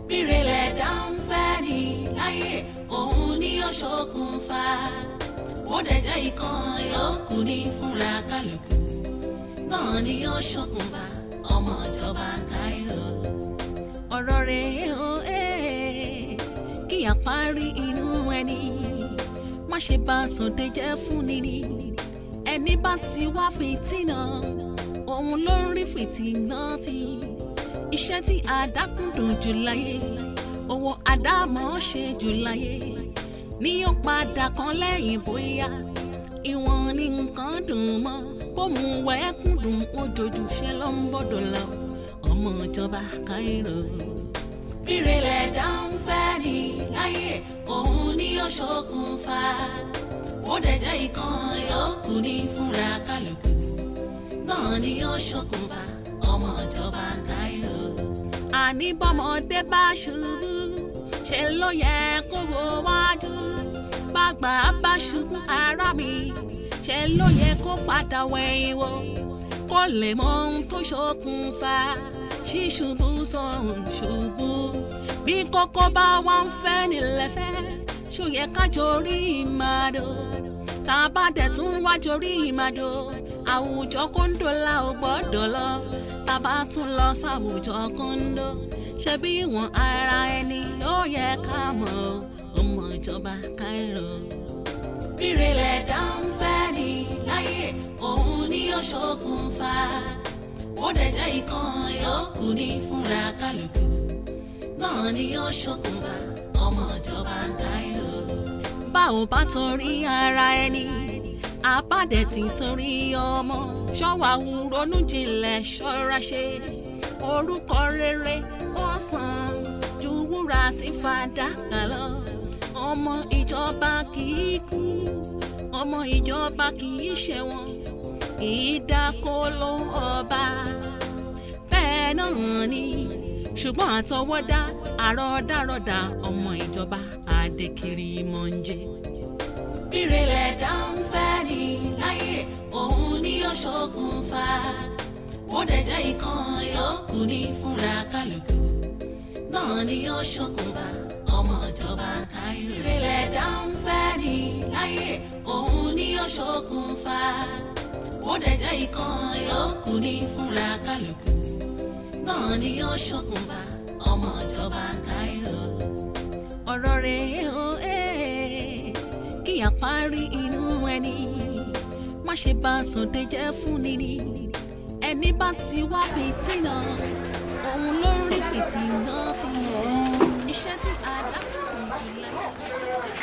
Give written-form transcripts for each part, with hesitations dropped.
Bírèlẹ̀ dáńfẹ́ ní láyé, òun ni ó ṣokùnfà. Bó dẹ̀ jẹ́ ìkan yòókù ní fúnra kálukú náà ni ó ṣokùnfà, ọmọ ìjọba Cairo. Ọ̀rọ̀ rẹ̀ ó kí àparí inú ẹni má ṣe bá tòde jẹ́ fún ni ni. Ẹni bá ti wá fìtínà, òun ló ń rí fìtínà tí iṣẹ́ tí àdákùndùn jù láyé, owó àdámọ̀ ṣe jù láyé ní ó padà kan lẹ́yìn. Bóyá ìwọ̀n ní nǹkan dùn mọ́ kó mú wẹ́ẹ́kùn dùn ojoojúṣe ṣe ló ń bọ̀dọ̀ lọ, ọmọ ìjọba Cairo. Bírèlẹ̀ dáńfẹ́ ní láyé, òun ni ó ṣokùnfà. Bó dẹ̀ jẹ́ ìkan yòókù ní fúnra kálukú náà ni ó ṣokùnfà, ọmọ ìjọba Cairo. Àní bọ́mọdé bá ṣubú, ṣe ló yẹ kó wo wájú. Bàgbà bá ṣubú, ara mi, ṣe ló yẹ kó padà wẹ̀yìn wò, kó lè mọ ohun tó ṣokùnfà ṣíṣubú tó ń ṣubú. Bí kókó bá wà ń fẹ́ nílẹ̀ fẹ́, ṣó yẹ ká jorí ìmàdò? Tá a bá dẹ̀ tún wá jorí ìmàdò, àwùjọ kóńdó la ò gbọ́dọ̀ lọ. Tá a bá tún lọ sáwùjọ kóńdó, ṣebí ìwọ̀n ara ẹni ló yẹ ká mọ̀, ọmọ ìjọba Cairo. Bírèlẹ̀ dáńfẹ́ ní láyé, òun ni ó ṣokùnfà. Bó dẹ̀ jẹ́ ìkan yòókù ní fúnra kálukú náà ni ó ṣokùnfà, ọmọ ìjọba Cairo. Bá ò bá torí ara ẹni, àbádẹ́ ti torí ọmọ ṣọ́wà ronú jinlẹ̀, ṣọ́ra ṣe. Orúkọ rere ó sàn ju wúrà tí fàdákà lọ. Ọmọ ìjọba kì í kú, ọmọ ìjọba kì í ṣẹ̀wọ̀n, kì í dákóló ọba. Bẹ́ẹ̀ náà ni, ṣùgbọ́n àtọwọ́dá àrọ́dàrọ́dà, ọmọ ìjọba àdèkiri mọ̀ ń jẹ. Bírèlẹ̀ dáńfẹ́ ní láyé, òun ni ó ṣokùnfà. Bó dẹ̀ jẹ́ ìkan yòókù ní fúnra kálukú náà ni ó ṣokùnfà, ọmọ ìjọba Cairo. Bírèlẹ̀ dáńfẹ́ ní láyé, òun ni ó ṣokùnfà. Bó dẹ̀ jẹ́ ìkan yòókù ní fúnra kálukú náà ni ó ṣokùnfà, ọmọ ìjọba Cairo. Ọ̀rọ̀ rẹ̀ ó kí àparí inú ẹni má ṣe bá tòde jẹ́ fún ni ni. Ẹni bá ti wá fìtínà, òun ló ń rí fìtínà tí iṣẹ́ tí àdákùn jù láyé,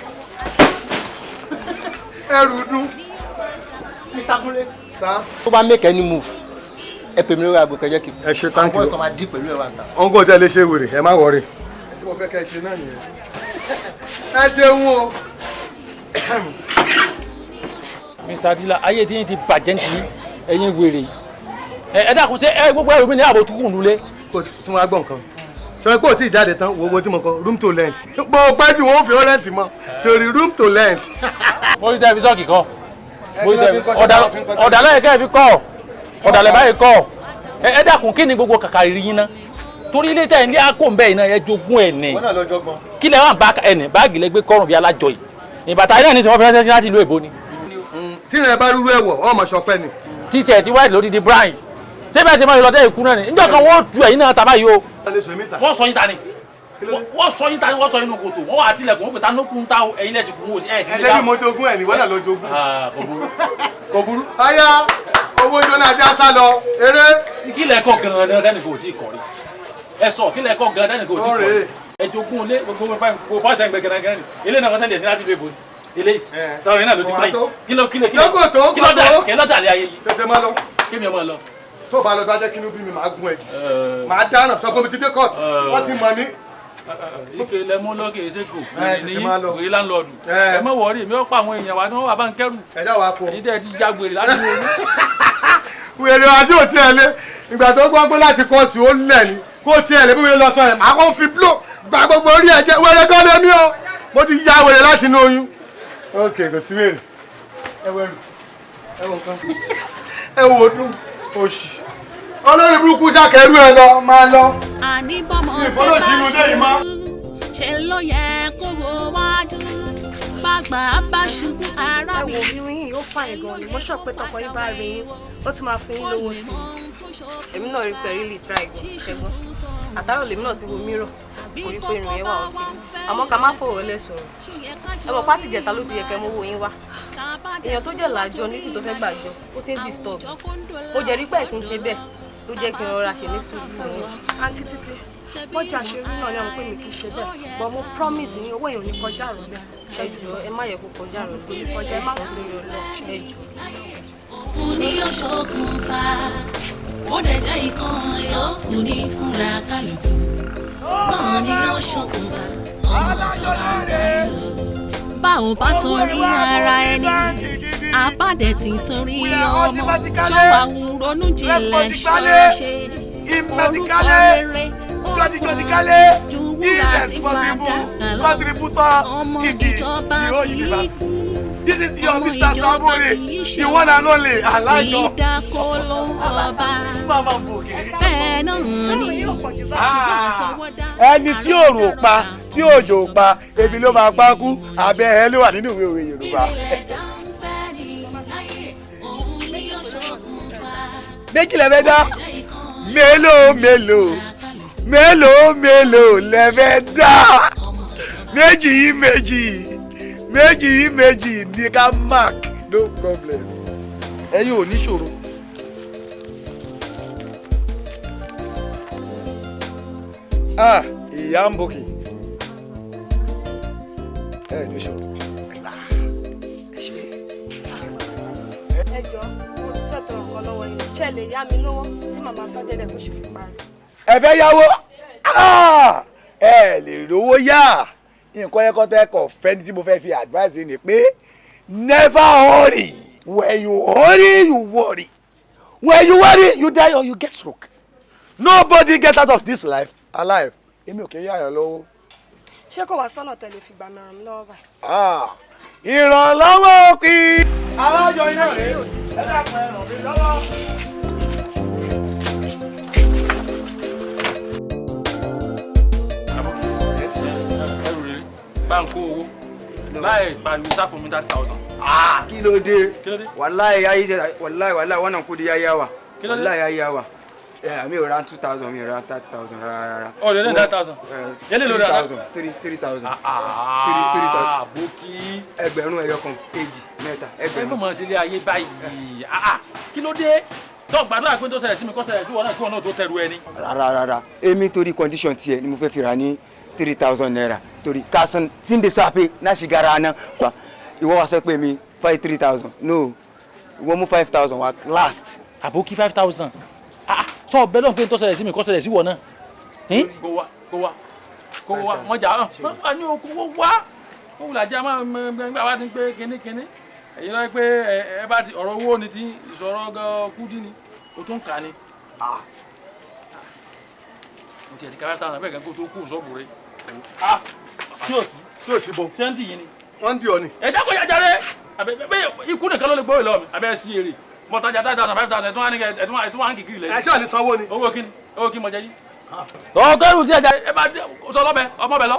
owó àdámọ̀ ṣe Ẹrù dún. ní ó padà kan. Mr. Kunle. Sá. Tó bá make any move, ẹ pè mí lórí aago kẹjẹ kí. Ẹ ṣe, thank you. Àwọn boys tó máa dí pẹ̀lú ẹ̀ wà ń ta. Ọ̀ngọ́ tẹ́ lè ṣe wèrè, ẹ má worry. Tí mo fẹ́ kẹ́ ẹ ṣe náà nìyẹn. Ẹ ṣeun o. Mr. Dila, ayé tí yín ti bàjẹ́ ní tiyín, ẹ̀yin wèrè ẹ. Ẹ dákun, ṣé ẹ gbogbo ẹrù mi ní ààbò tukùn nulẹ̀? Kò tún wá gbọ́ nǹkan. Sọ pé ò tí ì jáde tán, wo wo tí mo kọ, room to rent. Bó o pẹ́ jù, wọ́n fi ọ́ rent mọ́. Sori room to rent. Mo rí tẹ́ fi sọ́ọ̀kì kọ́. Mo rí Ẹ kí ló fi kọ́? ọ̀dà Ṣé báwọn fi ń kọ́? Ọ̀dà lẹ́yìn kẹ́ ẹ fi kọ́ ọ̀dà lẹ́ báyìí kọ́ ẹ. Ẹ dákun, kí ni gbogbo kàkà rí yín ná? Torí ilé tẹ̀ ní àkó ń bẹ́ẹ̀ iná ẹ jogún ẹ̀ ní. Wọ́n náà lọ́jọ́ gbọ́n. Kí lẹ wà bá ẹ ní báàgì lẹ gbé kọ́rùn bí alájọ yìí? Ìbàtà iná ní sọ wọ́n fi ránṣẹ́ sí láti ìlú èbó ni. Tí ìrìn bá rúrú ẹ̀wọ̀, ọmọ ṣọpẹ́ ni. T-shirt white ló ti di brown. Ṣé bẹ́ẹ̀ ṣe máa lọ tẹ́ ikú náà ni? Níjọ́ kan wọ́n ju ẹ̀yin náà tàbá yìí o. Wọ́n sọ yín ta ni, wọ́n sọ yín ta ni, wọ́n sọ yín nù kòtò, wọ́n wà á tilẹ̀kùn, wọ́n pè ta ló kún ta o, ẹ̀yin lẹ́sìn kún wò sí ẹ̀ sí. Ẹlẹ́bí mo jogún ẹ̀ ní, wọ́n náà lọ jogún. Ah, kò burú, kò burú. Aya owó jóná ajá sá lọ eré. Kí lẹ kọ́ gan-an dẹ́nì kò tí ì kọ́ rí? Ẹ sọ, kí lẹ kọ́ gan-an dẹ́nì kò tí ì kọ́ rí? Ẹ jogún ilé gbogbo gbogbo fáìsì ẹgbẹ́ gẹ́gẹ́ ní ilé náà, kọ́ sẹ́ndì ẹ̀sìn láti ìlú èbó ni ilé tọ́rọ yìí náà ló ti pẹ́ yìí. Kí ló kí ló kí ló Lókò tó, kí ló kò dà tó. Kí ló dà lé ayé yìí? Tètè máa lọ. Kí mi ọmọ lọ. Tó bá lọ, bá jẹ́ kínú bí mi, máa gún ẹ jù. Màá dáná sọ pé mo ti dé court. Wọ́n ti mọ̀ mí. Ike lẹmú lọ́kè ṣègò. Ẹ, ní tètè máa lọ. Wèrè landlord. Ẹ. Ẹ má worry, mi ó pa àwọn èèyàn wa ní wọ́n wà bá ń kẹ́rù. Ẹ já wa kó. Èyí tẹ́ ẹ ti já gbèrè láti wo ní. Wèrè àti òtí ẹ lé ìgbà tó gbọ́ pé láti kóòtù ó lẹ̀ ní kó tiẹ̀ lé bí mi lọ sọ ẹ̀, màá kó fi bló gba gbogbo orí ẹ jẹ. Wèrè gan lé mi o, mo ti ya wèrè láti inú oyún. Ok, kò sí wèrè. Ẹ wẹrù, ẹ wọ nǹkan, ẹ wò dún òṣì olórí burúkú sákẹ́rù ẹ lọ máa lọ. Àní bọ́mọdé Ìfọlọ́sí inú dé yìí má. Ṣe ló yẹ kó wo wájú bàgbà bá ṣubú ara mi. Ẹ wo irun yìí, ó fàyè gan ni. Mo sọ pé tọkọ yín bá rí yín, ó ti máa fún yín lówó sí i. Èmi náà rí pé really try gan, ṣẹgbọn àtàrò lèmi náà ti wo mírọ̀, kò rí pé irun yẹn wà òkè, àmọ́ ká má fọwọ́ lẹ̀ sọ̀rọ̀. Ẹ mọ̀ pátì ìjẹta ló ti yẹ kẹ́ mówó yín wá. Èèyàn tó jẹ́ làjọ nísì tó fẹ́ gbàjọ, ó ti ń disturb. Mo jẹ́ rí pé kí n ṣe bẹ́ẹ̀ ló jẹ́ kí n rọra ṣe ní sùúrù fún yín. Àǹtí Títí, bọ́jà ṣe rí náà ni àwọn pé mi kì í ṣe bẹ́ẹ̀, but mo promise yín, owó èèyàn ò ní kọjá àrùn bẹ́ẹ̀. Ẹ jọ̀ọ́, ẹ má yẹ kó kọjá àrùn bẹ́ẹ̀, kọjá, ẹ má kó lọ, ẹ jọ̀ọ́. Òun ni yóò ṣokùnfà ó dẹ̀ jẹ́ ikán yòókù ní fúnra kálukú náà ni yóò ṣokùnfà ọmọ tó bá ń dá ìlú. Bá ò bá torí ara ẹni, àbádẹ́ ti torí ọmọ, ṣọ́wà ń ronú jinlẹ̀, ṣọ́ra ṣe orúkọ rere ó sàn ju wúrà tí fàdákà lọ. Ọmọ ìjọba kì í kú. This is your Ọmọ Mr. ìjọba Sabore, kì í ṣe the one and only Alájọ. Ìdákọ́lọ́ ọba. Mama Bòkè. Bẹ́ẹ̀ náà ni, ṣùgbọ́n àtọwọ́dá. Ẹni tí òòrùn ò pa, tí òjò ò pa, ebi ló máa pa kú, abẹ́ ẹ ló wà nínú ìwé òwe Yorùbá. Méjì lẹ fẹ́ dá, mélòó mélòó, mélòó mélòó lẹ fẹ́ dá, méjì yìí méjì, méjì yìí méjì ní ká mark, no problem. Ẹ̀yin ò ní ṣòro. Ah, ìyá ń bòkì. Ẹ ní ṣòro. Ẹ jọ, mo ti fẹ́ tọrọ nǹkan lọ́wọ́ yín, ṣé ẹ lè yá mi lówó tí màmá sájẹ́dẹ̀ kó ṣe fi parí? Ẹ fẹ́ yáwó? Ah! Ẹ lè rówó yá. Nǹkan ẹ̀kọ́ tẹ́ kọ̀ fẹ́ ní tí mo fẹ́ fi advice yín ni pé never hurry. When you hurry, you worry. When you worry, you die or you get stroke. Nobody get out of this life alive. Èmi ò kì í yáyàn lówó. Ṣé kò wá sọ́nà tẹ̀lé fi gbà mí ràn mí lọ́wọ́ báyìí? Ah! Ìrànlọ́wọ́ òpin. Alájọ iná rèé. Ẹ dákun, ẹ ràn mí lọ́wọ́. Ẹrù rèé, bá ń kó owó láì pariwo sáfún mi 30,000. Kí ló dé? Kí ló dé? Wallahi yayi, wallahi wallahi wannan kudi yayi yawa. Kí ló dé? Wallahi yayi yawa. Mi ò ra 2,000, mi ò ra 30,000 rárá rárá. Ó lè ní 30,000. Yẹ́lẹ̀ ló rà. 3,000, three 3,000. 3,000. Àbókí. Ẹgbẹ̀rún ẹyọ kan, èjì, mẹ́ta, Ẹ ẹgbẹ̀rún. mọ̀ mọ̀ sí ilé ayé báyìí. Kí ló dé? Tó gbàdúrà pé tó ṣẹlẹ̀ sí mi kó ṣẹlẹ̀ sí wọn náà kí wọn náà tó tẹrù ẹni. Rárá rárá, èmi torí condition tiẹ̀ ni mo fẹ́ fi rà ní 3,000 naira. Torí kasan tí ń de safe náà ṣì gara náà. Ìwọ wá sọ pé mi five 3,000. No, ìwọ mú 5,000 wá last. Àbókí 5,000. Sọ bẹ́ẹ̀ lọ́n pé tó ṣẹlẹ̀ sí mi kó ṣẹlẹ̀ sí wọn náà. Kó wá, kó wá, kó wá, wọ́n jà á. A ní o kó wá. Kó wùlà jẹ́ àmọ́ gbà wá ti ń pé kíní kíní. Èyí lọ́wọ́ pé ẹ bá ti ọ̀rọ̀ owó ni ti ìṣòro gan kúdí ni o tún kà ni. Mo tiẹ̀ ti ka 5,000 bẹ́ẹ̀ gan kó tó kú sọ́ọ̀bù rẹ̀. Tí o sí. Tí o sí bo. Ṣé ń dì yín ni? Wọ́n ń dì ọ ni. Ẹ dákọ̀ yà jáde. Àbẹ ikú nìkan ló lè gbọ́ ìlọ mi. Àbẹ sí èrè. Mo tajà 5,000 5,000 ẹ̀tún wá ní ẹ̀tún wá ń kìkì lẹ́yìn. Ẹ ṣáà ní sanwó ni. Owó kíni? Owó kí mo jẹ yìí? Tọ́ kẹ́rù sí ẹja ẹ bá dé sọ lọ́bẹ̀ ọmọ bẹ̀ lọ.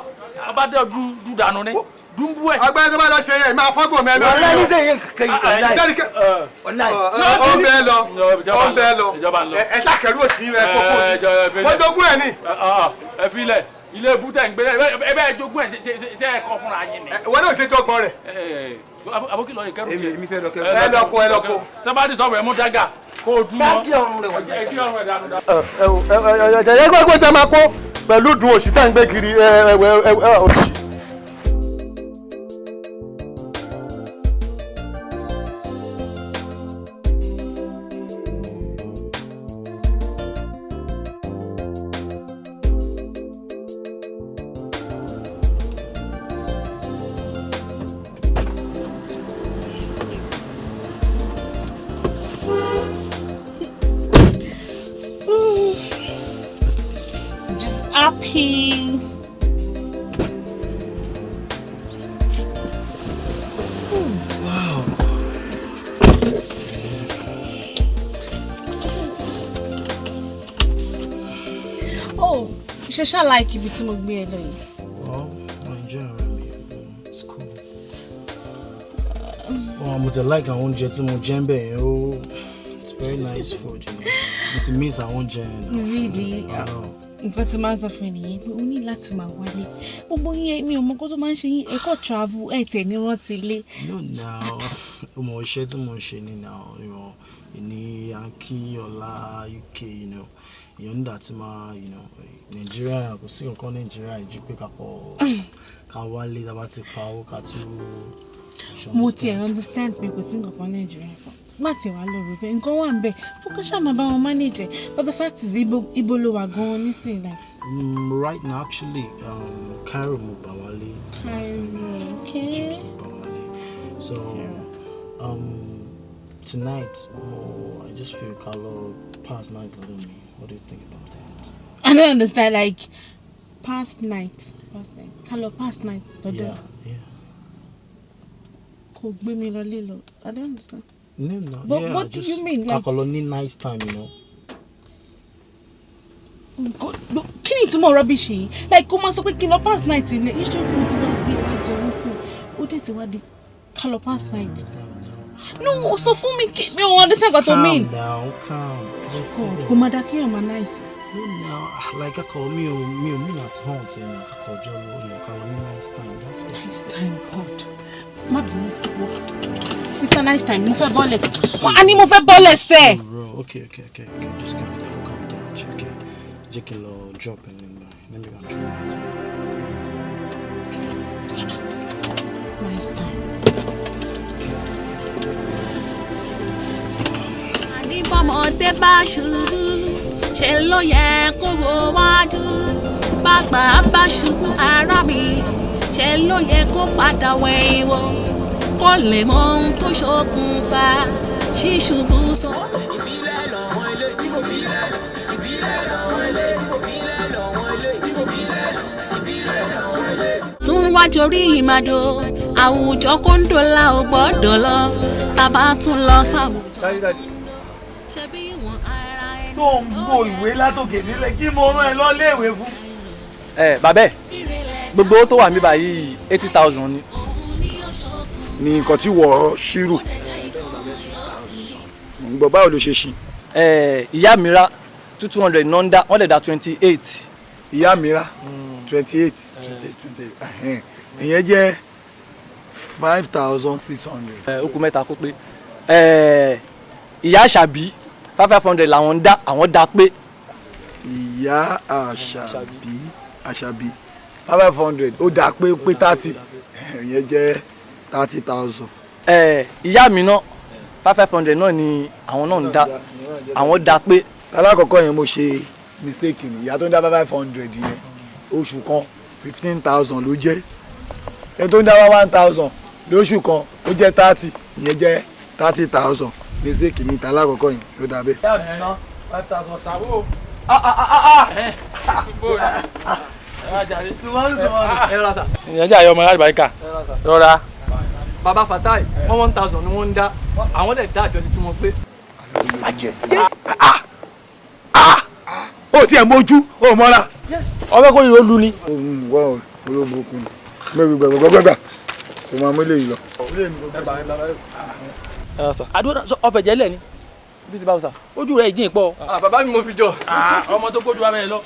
Ọba dé du dànù ni. Dùnbù ẹ̀. Agbẹ́rẹ́ tó bá lọ ṣe yẹn, máa fọ́gùn mẹ́ lọ. Wallahi ní sẹ́yìn kẹ́yìn wallahi. Wallahi. Ó ń bẹ́ẹ̀ lọ, ó ń bẹ́ẹ̀ lọ. Ẹ ṣàkẹ́rù òsì rẹ̀ fọ́fọ́. Wọ́n jogún ẹ̀ ni. Ẹ fi ilẹ̀ ilé ibùtẹ̀ ń gbé ẹ bẹ́ẹ̀ jogún ẹ̀ ṣe ẹ kọ́ fúnra yín ni. Wọ́n náà ṣe jọgbọ́n rẹ̀. Àbókí lọ ìkẹrù tiẹ̀. Èmi fẹ́ lọ kẹrù. Ẹ lọ kó, ẹ lọ kó. Tọ́ bá ti sọ̀rọ̀ ẹ mú dága kó o dún mọ́. Báàgì ọrùn rẹ̀ wà ní. Ẹ kí ọrùn rẹ̀ dànù dànù. Ẹ gbọ́dọ̀ tẹ máa kó pẹ̀lú dùn òṣì tá à ń gbé kiri òṣì. Just happy. Wow. Oh, Ṣe ṣá like ibi tí mo gbé ẹ lọ yìí? Well, I enjoy ara mi. It's cool. Well, mo ti like àwọn oúnjẹ tí mo jẹ ń bẹ̀ yẹn ó. It's very nice food. Mo ti miss àwọn oúnjẹ yẹn náà. Really? I know. Nǹkan tí máa ń sọ fún ẹ nìyẹn pé o ní láti máa wálé. Gbogbo yín, mi ò mọ nǹkan tó máa ń ṣe yín, ẹ kọ́ travel, ẹ tiẹ̀ ní rántí ilé. No, now, mo iṣẹ́ tí mo ń ṣe ni now, ní Yankee, ọ̀la UK, èèyàn nígbà tí máa, Nàìjíríà kò sí nǹkan Nàìjíríà ju pé ká kọ ká wálé tá a bá ti pa owó ká tún. Mo tiẹ̀ understand pé kò sí nǹkan kan Nàìjíríà kan. Má tiẹ̀ wá lọ rò pé nǹkan wà ń bẹ̀. Fúnkẹ́ ṣáà máa bá wọn manage ẹ̀. But the fact is, ibo ló wà gan-an nísìnyí like? Right now, actually, Cairo mo gbà wálé last time. Cairo, yeah, okay. Egypt mo gbà wálé. So, tonight, oh, I just feel ká lọ pass night lọ́dọ̀ mi. What do you think about that? I don't understand, like, past night, past night. Ká lọ past night lọ́dọ̀. Yeah. Kò gbé mi lọ lé lọ. I don't understand. No, But yeah, what do just you mean, like- ká lọ ní nice time. Kí ni ìtumọ̀ rubbish yìí? Like, kó máa sọ pé kí n lọ pass night ilé iṣẹ́ ojú mi ti wá gbé wá jẹun sí i, ó dẹ̀ ti wá di ká lọ pass night. No, ó sọ fún mi kí mi ò understand what you mean. Calm down, calm. God, kò má dá kéèyàn máa nice. No, now, like akọ mi ò mean at home to akọ jọ lọ ká lọ ní nice time. That's all. Nice time, God. Má bínú wo. Mr. Nice Time, mo fẹ́ bọ́lẹ̀. A ní mo fẹ́ bọ́lẹ̀ sẹ́. Bro, okay. Just calm down, calm down. Okay. Jẹ́ kí n lọ drop in there. Let me go and drop it. Nice time. Àní bọ́mọdé bá ṣubú, ṣe ló yẹ kó wo wájú. Bàgbà bá ṣubú, ara mi, ṣe ló yẹ kó padà wẹ̀yìn wò, kó lè mọ ohun tó ṣokùnfà ṣíṣubú tó. Ìbílẹ̀ lọ́wọ́ ilé tí kò bílẹ̀, ìbílẹ̀ lọ́wọ́ ilé tí kò bílẹ̀, lọ́wọ́ ilé tí kò bílẹ̀, ìbílẹ̀ lọ́wọ́ ilé. Tún wá jorí ìmàdò àwùjọ kóńdó la ò gbọ́dọ̀ lọ, tàbá tún lọ sáwùjọ ṣebí ìwọ̀n ara ẹni. Tó ń wo ìwé látòkè nílẹ̀ kí mo rán ẹ lọ léèwé fún. Ẹ bàbá ẹ, gbogbo owó tó wà níbí báyìí, 80,000 ni. Ní nǹkan tí wọ́n ṣírò ń gbọ́, báwo ló ṣe ṣí? Ẹ ìyá mi ra 2 200 nọ́ńdà, wọ́n lè dá 28. Ìyá mi ra 28, 28, 28, ìyẹn jẹ́ 5,600. Ẹ ó kù mẹ́ta kó pé. Ẹ ìyá àṣàbí, 5 500 làwọn ń dá, àwọn dá pé. Ìyá àṣàbí, 5 500, ó dá pé 30, ìyẹn jẹ́ 30,000. Ẹ ìyá mi náà, 5 500 náà ni àwọn náà ń dá, àwọn dá pé. Alákọ̀ọ́kọ́ yẹn, mo ṣe mistake ni. Ìyá tó ń dá 5 500 yẹn, oṣù kan, 15,000 ló jẹ́. Ẹni tó ń dá 1,000 lóṣù kan, ó jẹ́ 30, ìyẹn jẹ́ 30,000. Mistake mi ta alákọ̀ọ́kọ́ yẹn ló dá bẹ́ẹ̀. Ìyá mi ná 5,000 sáwó. Sùmọ́nù, sùmọ́nù. Ẹ rọra sà. Ìyẹn jẹ́ àyọ̀ ọmọ alábàáríkà rọra. Bàbá Fatai, 1 1,000 ni wọ́n ń dá, àwọn dẹ̀ dá àjọ títí wọn pé. Ó tiẹ̀ mójú ó mọ́ra. Ọbẹ̀ kò ní ló lu ni. Ohun wọ́n olóògùn ni gbẹgbẹgbẹgbẹgbà kò máa mú eléyìí lọ. Àdúrà ọfẹ jẹlẹ ni. Bí ti báwo sà? Ojú rẹ ìjìn pọ̀. Bàbá mi, mo fi jọ. Ọmọ tó gbójú wa mẹ́rin lọ.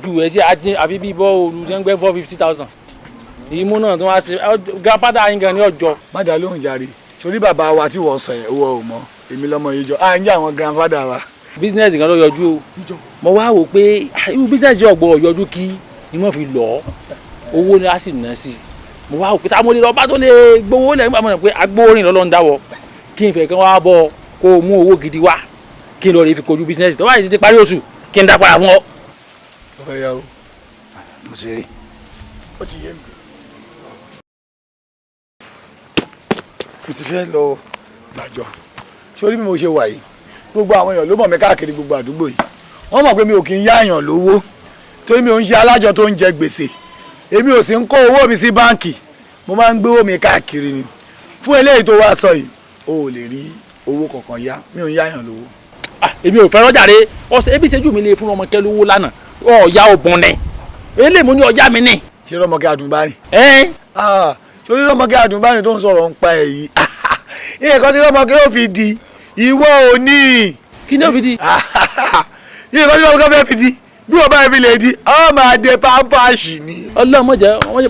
Ojú rẹ sí ajé àfi bí bọ́ ooru ṣe ń gbẹ́ 450,000. Ìmú náà tó wá sí grandfather yín gan ni ọjọ́. Má dá lóhùn jàre, torí bàbá wa tí wọ́n sọ yẹn, wọ́n ò mọ̀ èmi lọ́mọ yìí jọ à ń jẹ́ àwọn grandfather wa. Business kan ló yọjú o. Mo wá wò pé irú business yóò gbọ́ yọjú kí ni wọ́n fi lọ owó ni a sì ná sí i. Mo wá wò pé táwọn olè lọ bá tó lè gbowó lẹ́yìn gbàmọ̀ pé agbórin lọ́lọ́ ń dáwọ́ kí n fẹ́ kí wọ́n á bọ̀ kó o mú owó gidi wá kí n lọ rí fi kojú business tó bá yìí ti parí oṣù, kí n dá padà fún ọ. Ọ̀rẹ́ yà ó mo ṣe rí ó ti yé mi. Mo ti fẹ́ lọ gbàjọ sórí bí mo ṣe wà yìí. Gbogbo àwọn èèyàn ló mọ̀ mí káàkiri gbogbo àdúgbò yìí. Wọ́n mọ̀ pé mi ò kì í yáàyàn lówó torí mi ò ń ṣe alájọ tó ń jẹ gbèsè. Èmi ò sì ń kó owó mi sí báǹkì, mo máa ń gbé owó mi káàkiri ni. Fún eléyìí tó wá sọ yìí, o ò lè rí owó kankan yá, mi ò ń yáàyàn lówó. Èmi ò fẹ́ràn jàre. Ọ̀sẹ̀ ebi ìṣẹ́jú mi lè fún ọmọ kẹ́ lówó lánàá, ọ̀ya òbọ̀n ni. Eléyìí mo ní ọjà mi ní. Ṣé Rọ́mọkẹ́ Àdùnbánrin? Torí Rọ́mọkẹ́ Àdùnbánrin tó ń sọ̀rọ̀ ń pa ẹ̀ yìí, nǹkan tí Rọ́mọkẹ́ ó fi di ìwọ ò ní. Kí ni ó fi di? Nǹkan tí Rọ́mọkẹ́ fẹ́ fi di, bí wọ́n bá fi lè di, ọ máa de pampasì ni. Ọlọ́run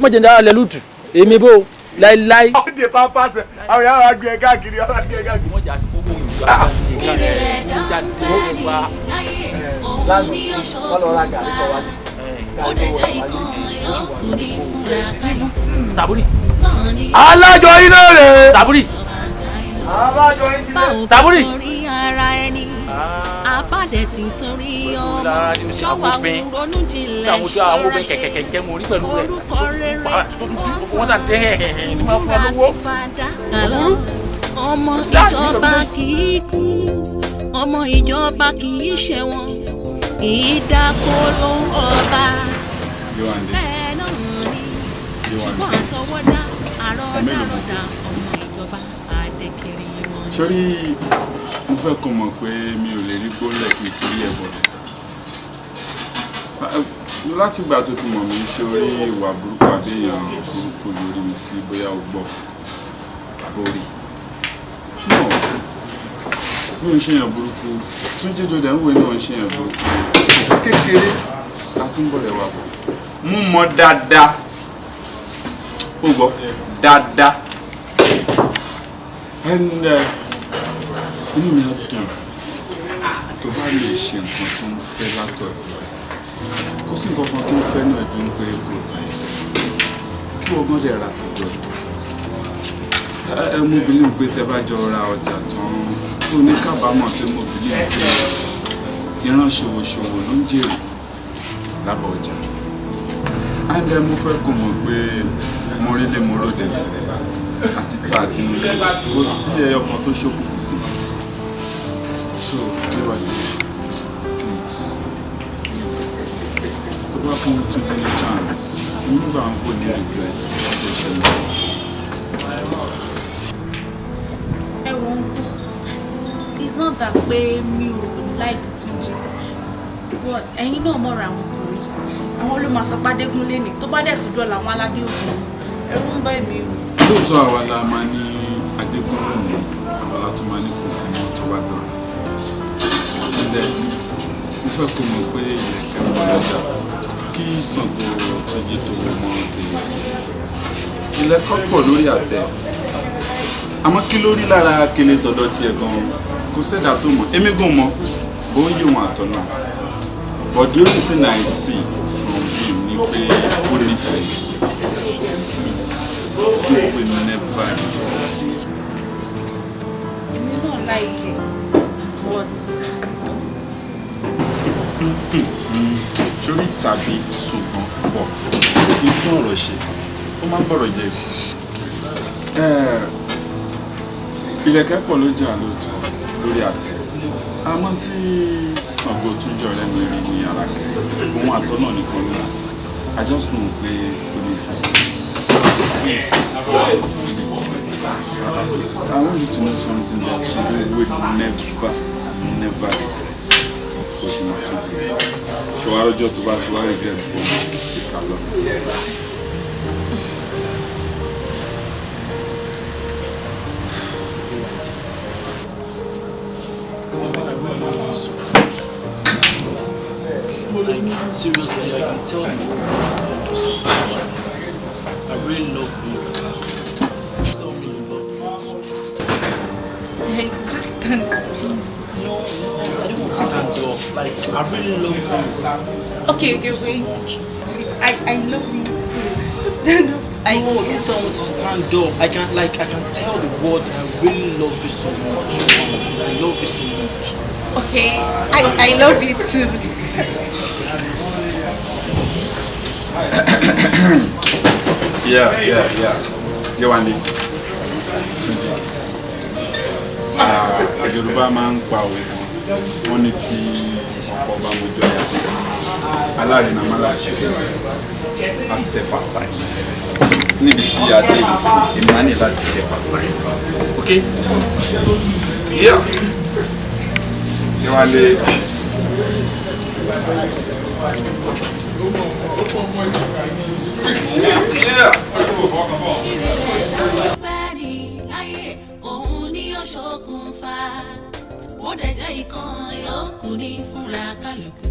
mọ̀jẹ̀ ní ara lẹ lùtù èmi bò láíláí. Ó de pampasì, àwọn yàrá wa gbé ẹ káàkiri, àwọn gbé ẹ káàkiri. Wọ́n jà owó ìlú Sàbúrì. Alájọ iná rẹ̀. Sàbúrì. Alájọ iná rẹ̀. Sàbúrì. Abádẹ̀ ti torí ọmọ ṣọ́wà ronú jinlẹ̀ ṣọ́ra ṣe orúkọ rere wọ́n sàn tẹ́ ẹ̀hẹ̀hẹ̀ ní máa fún ọ lówó. Ọmọ ìjọba kì í kú, ọmọ ìjọba kì í ṣẹ̀wọ̀n, kì í dákó ló ọba. Bẹ́ẹ̀ náà ni ṣùgbọ́n àtọwọ́dá àrọ́dàrọ́dà ọmọ ìjọba àdékiri wọn. Sórí mo fẹ́ kó mọ̀ pé mi ò lè rí gbólẹ̀ kí n torí ẹ̀ bọ̀lẹ̀. Látìgbà tó ti mọ̀ mí, sórí ìwà burúkú àbí èèyàn burúkú lórí mi sí bóyá o gbọ́ àbórí. No, mi ò ń ṣèyàn burúkú. Túnjí tó dẹ̀ ń wé náà ń ṣèyàn burúkú. Àti kékeré láti ń bọ̀rẹ̀ wà bọ̀. Mú mọ́ dáadáa. Ó gbọ́ dáadáa. And inú mi á dùn tó bá lè ṣe nǹkan tó ń fẹ́ látọ̀dọ̀ ẹ̀. Kò sí nǹkan kan tó ń fẹ́ náà ju ń pé kò tán yẹn. Kí ọgbọ́n dẹ̀ ra tọ̀dọ̀ ẹ̀. Mo believe pé tẹ bá jọ ra ọjà tán, ó ní kábàámọ̀ tó mo believe pé ìran ṣòwòṣòwò ló ń jèrè lábọ̀ ọjà. And mo fẹ́ kó mọ̀ pé mo rí lé mo ròde àti ta àti nílé, kò sí ẹyọ kan tó ṣókùnkùn sí mi. So, Yewande, please, please, tó bá fún Túnjí ní chance, nígbà wọn kò ní regret tó ṣẹlẹ̀. Ẹ wo uncle, it's not that pé mi ò like Túnjí, but ẹ̀yin náà mọ̀ra àwọn ọkùnrin, àwọn ló máa sọ pé Adégúnlé ni, tó bá dẹ̀ tún dọ̀la àwọn aládé ògùn, ẹ̀rù ń bá èmi o. Lóòótọ́ àwa la máa ní Ajégúnlé ní, àwa la tún máa ní kò fún mọ́ tó bá dọ̀la. Ǹdẹ̀ mo fẹ́ kó mọ̀ pé ìlẹ̀kẹ̀ mọ́ lọ́jà kí Ṣàngó Túnjí tó mọ́ èyí tí ilẹ̀kọ̀ pọ̀ lórí àtẹ. Àmọ́ kí ló rí lára kele tọ̀dọ̀ tiẹ̀ gan-an, kò sẹ́dá tó mọ̀, èmi gan mọ̀, bó ń yí òun àtọ̀ náà. But the only thing I see from him ni pé ó nífẹ̀ẹ́. Please, you will never regret. Èmi náà like it, but Sórí tàbí ṣùgbọ́n but kí n tún ọ̀rọ̀ ṣe, ó máa ń bọ̀rọ̀ jẹ́. Ìlẹ̀kẹ̀ pọ̀ ló jà lóòótọ́ lórí àtẹ. Àmọ́ tí Ṣàngó Túnjí ọ̀rẹ́ mi rí ní alákẹ́rẹ́ tí òun àtọ́ náà nìkan ló wà. I just know pé ó ní fẹ́. Please, please. I want you to know something that she will never, never regret. Bó ṣe máa tún di. Ṣọwá lọ́jọ́ tó bá ti wá regret bó ìkà lọ. Like, seriously, I can tell you love you so much. I really love you. Just tell me you love me too. Like, just stand up, please. No, I don't want to stand up. Like, I really love you. Okay, okay, wait. I love you too. Just stand up. I no, don't tell me to stand up. I can tell the world that I really love you so much. I love you so much. Okay, I love you too. Yeah. Yewande, Túnjí. Yorùbá máa ń pa òwe kan. Wọ́n ní tí ọkọ bá mojú aya, alárinà máa láṣẹ a step aside. Níbi tí a dé yìí sí, èmi á ní láti step aside. Okay? Yeah. Yewande. Fẹ́ ni láyé òun ni ó ṣokùnfà, bó dẹ̀ jẹ́ ìkan yòókù ní fúnra kálukú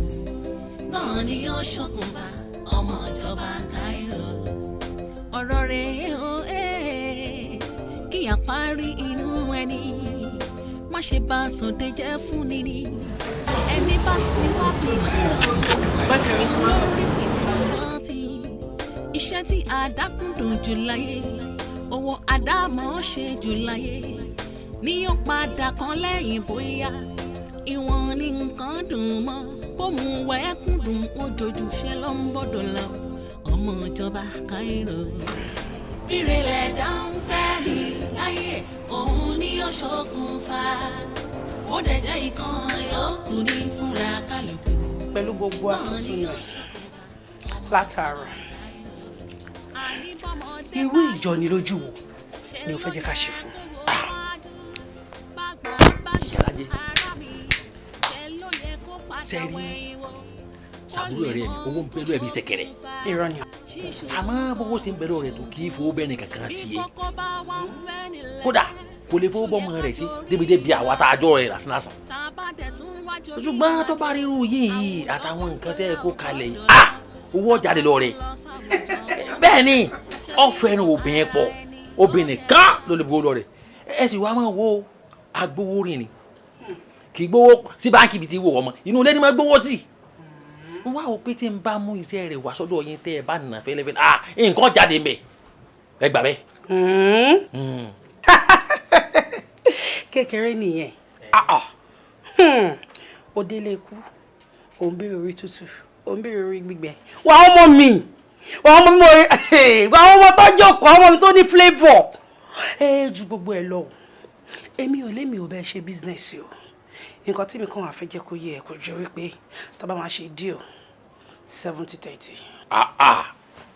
náà ni ó ṣokùnfà, ọmọ ìjọba Cairo. Ọ̀rọ̀ rẹ̀ ó kí àparí inú ẹni má ṣe bá tòde jẹ́ fún ni ni ẹni bá ti wá fìtínà lórí fìtínà ti iṣẹ́ tí àdákùndùn jù láyé, owó àdámọ̀ ṣe jù láyé ní yóò padà kan lẹ́yìn. Bóyá ìwọ̀n ní nǹkan dùn mọ́ bó mu wẹ́ẹ́kùn dùn ojoojúṣe ṣe ló ń bọ̀dọ̀ lọ, ọmọ ìjọba Cairo. Bírèlẹ̀ dáhùn fẹ́ ní láyé òun ni ó ṣokùnfà, ó dẹ̀ jẹ́ ìkan yòókù ní fúnra kálukú. Pẹ̀lú gbogbo àtúntò rẹ̀ látàárọ̀, irú ìjọnilójú wo ni o fẹ́ jẹ́ ká ṣe fún un? Ìyálájẹ sẹ́ẹ̀rí sàbúrò rẹ̀ mi, owó ń bẹ lọ́wọ́ ẹ̀ bí sẹ̀kẹ̀rẹ̀. Irọ́ ni. Àmọ́ bówó ṣe ń bẹ lọ́wọ́ rẹ̀ tó, kì í fowó bẹ́ẹ̀ ni kankan sí i. Kódà kò lè fowó bọ́mọ rẹ̀ sí débi-débi àwa tá a jọ rẹ̀ lásán lásán. Ṣùgbọ́n tó bá rí irú yìí àtàwọn nǹkan tẹ́ ẹ kó kalẹ̀ yìí, ah, owó ọ̀jáde lọ rẹ̀. Bẹ́ẹ̀ ni ọ̀fẹ́ ni obìnrin pọ̀, obìnrin kan ló lè fowó lọ rẹ̀. Ẹ sì wá máa wo agbowó rìn ni, kì í gbowó sí báńkì ibi tí wò ọmọ inú ilé ni máa gbowó sí. N wá wò pé tí n bá mú iṣẹ́ rẹ̀ wá sọ́dọ̀ yín, tẹ́ ẹ bá nà fẹ́lẹ́fẹ́lẹ́, ah, nǹkan jáde mbẹ̀, ẹ gbà bẹ́ẹ̀. Kékeré nìyẹn. Ó délé ikú, ò ń béèrè orí tútù, ò ń béèrè orí gbígbẹ. Wà á ọmọ mi, wà á ọmọ mi, wà á ọmọ tó jókòó, ọmọ mi tó ní flavour. Ẹ ju gbogbo ẹ lọ, èmi ò lémi ò bẹ́ẹ̀ ṣe business o. Nǹkan tí mi kàn wá fẹ́ jẹ́ kó yé ẹ kó ju wípé tá bá máa ṣe deal, 70-30.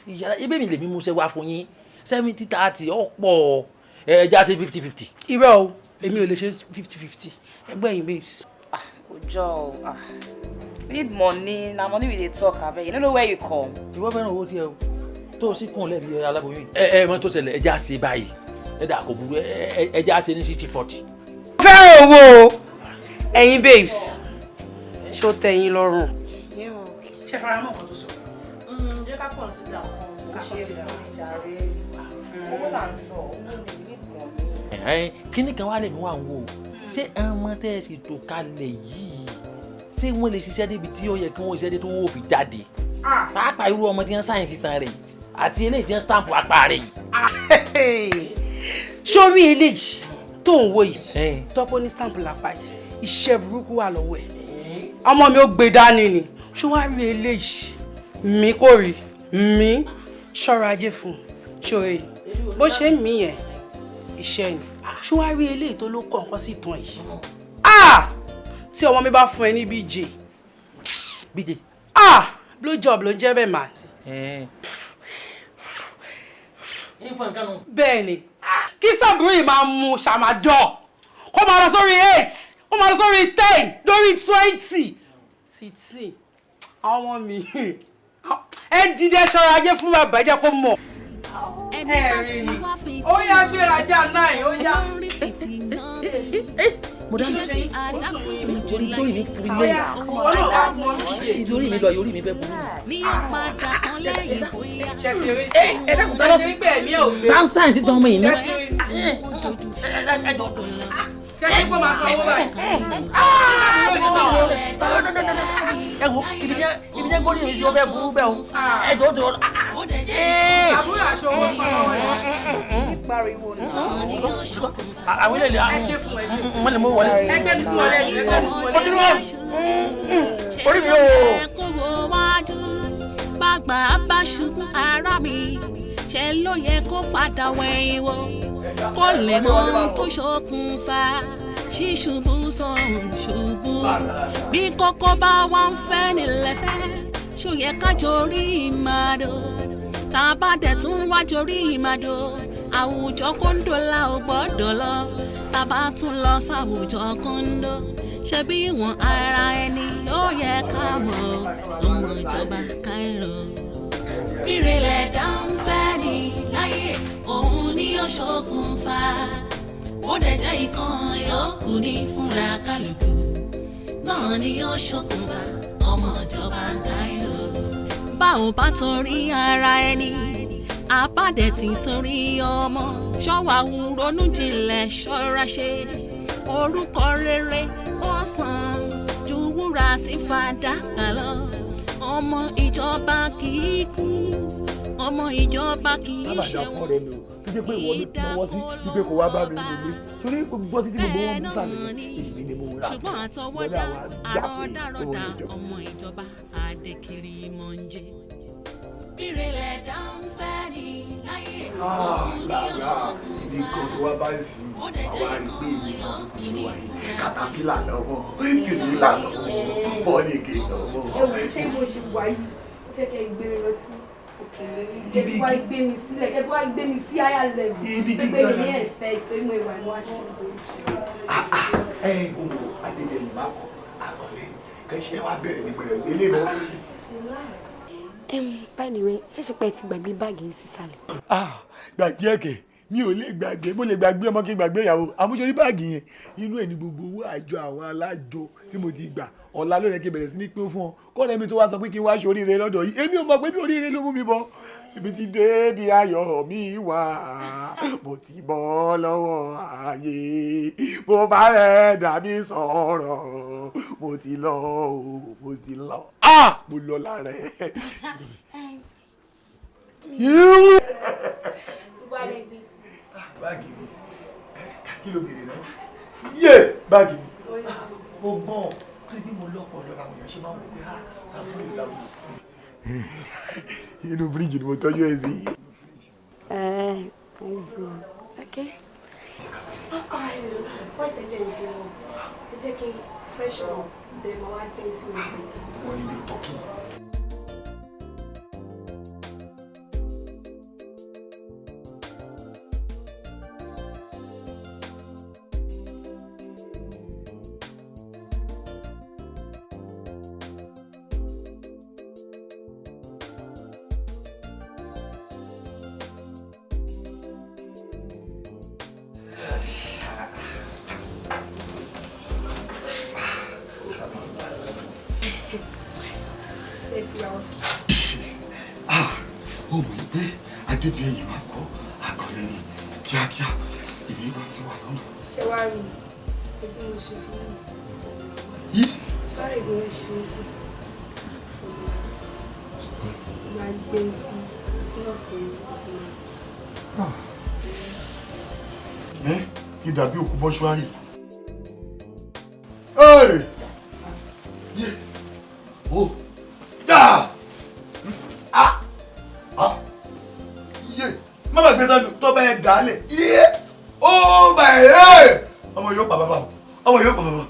Ìyára ebe mi lèmi mú ṣe wá fún yín, 70-30 ọ̀pọ̀, ẹ já sí 50-50. Irọ́ o, èmi ò lè ṣe 50-50. Ẹgbẹ́ yín, babes. Ojo o, ah, we need money. Na money we dey talk, abeg. You no know where you come. Ìwọ fẹ́ràn owó tiẹ̀ o, tó o sì kún lẹ́bi aláboyún. Ẹ ẹ mọ tó ṣẹlẹ̀, ẹ já ṣe báyìí, ẹ dà kò burú, ẹ já ṣe ní 60-40. Fẹ́ràn owó o. Ẹ̀yin babes, ṣó tẹ́ yín lọ́rùn? Ṣe fara mọ́ nǹkan tó sọ? Jẹ́ ká consider Ká kan ṣe consider. fún mi jàre. Owó là ń sọ, owó ni, we need money. Ẹ̀hẹ́n, kíní kan wá lè mú àwọn o, ṣé ọmọ tẹ́ ẹ sì tò kalẹ̀ yìí, ṣé wọ́n lè ṣiṣẹ́ débi tí ó yẹ kí wọ́n ṣiṣẹ́ dé tó wó fi jáde? Pàápàá irú ọmọ tí wọ́n sáyẹ̀nsì tán rẹ̀ yìí àti eléyìí tí wọ́n stamp apá rẹ̀ yìí. Sórí eléyìí tó ń wo yìí, tọ́pọ̀ ní stamp lápá yìí, iṣẹ́ burúkú wà lọ́wọ́ ẹ̀. Ọmọ mi ò gbé dání ni. Ṣé wàá rí eléyìí, mi kò rí mi ṣọ́ra ajé fún un. Ṣòro yìí bó ṣe ń mí yẹn, iṣẹ́ ni. Ṣé wàá rí eléyìí tó ló kọ̀ nǹkan sí ìtàn yìí? Ah, tí ọmọ mi bá fún ẹ ní BJ. BJ. Ah, blow job ló ń jẹ́ bẹ́ẹ̀ mà. Bẹ́ẹ̀ ni, kí sàbúrò yìí máa mu ṣàmàjọ, kó máa lọ sórí 8, kó máa lọ sórí 10, lórí 20 títí. Àwọn ọmọ mi, ẹ dìde, ṣọ́ra ajé fún bàbá, ẹ jẹ́ kó mọ̀. Ẹni bá ti wá fìtínà Ó yá, gbéra já náà, ó yá. lórí fìtínà tí iṣẹ́ tí àdákùndùn jù láyé, owó àdámọ̀ ṣe jù Orí mi lọ, orí mi fẹ́ burú. Ní padà kan lẹ́yìn bóyá. Ẹ dákun, tá lọ sí tá sáyẹ̀nsì tán ọmọ yìí ní. Ṣé kí kó máa sanwó báyìí? Ẹ wo ibi jẹ́ gbórí mi sí, ó fẹ́ burú bẹ́ẹ̀ o. Ẹ jọ̀ọ́ jọ̀ọ́. Àbúrò aṣọ owó san lọ́wọ́ ẹ̀. Pariwo náà. Àwọn ilé ilé Ẹ ṣe fún, ẹ ṣe fún. wọ́n lè mú wọlé. Ẹgbẹ́ mi sí wọlé, ẹgbẹ́ mi sí wọlé. Ó ti rí wọn. Orí mi o. Kówó wájú bàgbà bá ṣubú, ara mi ṣe ló yẹ kó padà wẹ̀yìn wò, kó lè mọ ohun tó ṣokùnfà ṣíṣubú tó ń ṣubú. Bí kókó bá wà ń fẹ́ nílẹ̀ fẹ́, ṣó yẹ ká jorí ìmàdò? Tá a bá dẹ̀ tún wá jorí ìmàdò, àwùjọ kóńdó la ò gbọ́dọ̀ lọ. Tá a bá tún lọ sáwùjọ kóńdó, ṣebí ìwọ̀n ara ẹni ló yẹ ká mọ̀, ọmọ ìjọba Cairo. Bírèlẹ̀ dáhùn fẹ́ ni láyé, òun ni ó ṣokùnfà. Ó dẹ̀ jẹ́ ìkan yòókù ní fúnra kálukú náà ni ó ṣokùnfà ọmọ ìjọba Cairo. Bá ò bá torí ara ẹni, àbádẹ́ ti torí ọmọ. Ṣọ́wà ń ronú jinlẹ̀, ṣọ́ra ṣe. Orúkọ rere ó sàn ju wúrà àti fàdákà lọ. Ọmọ ìjọba kì í kú, ọmọ ìjọba kì í Má ṣe dà fún ọ̀rẹ́ mi o, tó jẹ́ pé ìwọ ló fọwọ́ sí wípé kò wá bá mi nílé, torí gbogbo títí gbogbo wọn mú sàlẹ̀ èmi ni mo rà. Ṣùgbọ́n àtọwọ́dá àrọ́dàrọ́dà, ọmọ ìjọba àdèkiri mọ̀ ń jẹ. Bírèlẹ̀ dáhùn fẹ́ ni láyé, òun ni ó ṣokùnfà. Nǹkan tó wá bá sí àwa rí pé èmi kan tó ṣe wà yìí, katapila lọ́wọ́, kìrìlà lọ́wọ́, bọ́ọ̀lìgì lọ́wọ́. Ẹ wò, ṣé bó ṣe wà yìí, ó fẹ́ kẹ́ gbé mi lọ sí òkèèrè, kẹ́ tó wá gbé mi sílẹ̀, kẹ́ tó wá gbé mi sí higher level Ibi tó gbé gíga mi ní náà. Expect torí mo ìwà ìwà ṣe. Ẹ gbogbo adébẹ̀yìn máa kọ àkọlé kẹ́sì ẹ wá bẹ̀rẹ̀ ní pẹ̀lẹ́ ilé ìbọn. By the way, ṣé ṣe pé ẹ ti gbàgbé báàgì yín sísàlẹ̀? Ah, gbàgbé ẹ̀kẹ́ mi ò lè gbàgbé, mo lè gbàgbé ọmọ kí n gbàgbé ìyàwó àmúṣe báàgì yẹn, inú ẹ̀ ní gbogbo owó àjọ àwọn alájọ tí mo ti gbà. Ọ̀la ló yẹ kí n bẹ̀rẹ̀ sí ní pín fún ọ kọ́rẹ́ mi tó wá sọ pé kí n wá ṣe oríire lọ́dọ̀ yìí. Èmi ò mọ̀ pé bí oríire ló mú mi bọ̀. Ibi tí dé bí ayọ̀ mi wà, mo ti bọ́ lọ́wọ́ ayé, mo bá ẹ̀ dàbí sọ̀rọ̀, mo ti lọ o, mo ti lọ, ah, mo lọ lára ẹ̀. Yíwú. Báàgì mi, kí ló bèrè náà? Yé, báàgì mi, mo gbọ́n pé bí mo lọ́pọ̀ lọ́la àwọn èèyàn ṣe máa ń wò pé ah, sàbúrò sàbúrò. Inú fíríjì ni mo tọ́jú ẹ̀ sí. I see. Okay. Ah, relax. Why tẹ́jọ́ if you want? Ẹ jẹ́ kí n fresh up, then mo wá tẹ́ sí mi later. Wọ́n ní bí tọ́kì. Ṣé ti ra ọtún? Ó mọ̀ pé adébíyẹ̀yìn máa kọ́ àkọlé ni kíákíá, ìwé bá ti wà lọ́nà. Ṣé wàá rí i tí mo ṣe fún mi? Ṣé wàá rí i tí wọ́n ṣe é sí? Máa gbé sí sínú ọ̀tún tí mo. Ẹ kí dàbí òkú mọ́ṣúárì. Ẹ́ẹ̀! Yé! O! Yá! Ah! Ah! Yé! Má bàa gbé sánú tó bá yẹ dálẹ̀. Yé! Oh my God! Ọmọ yóò pa bàbá o, ọmọ yóò pa bàbá.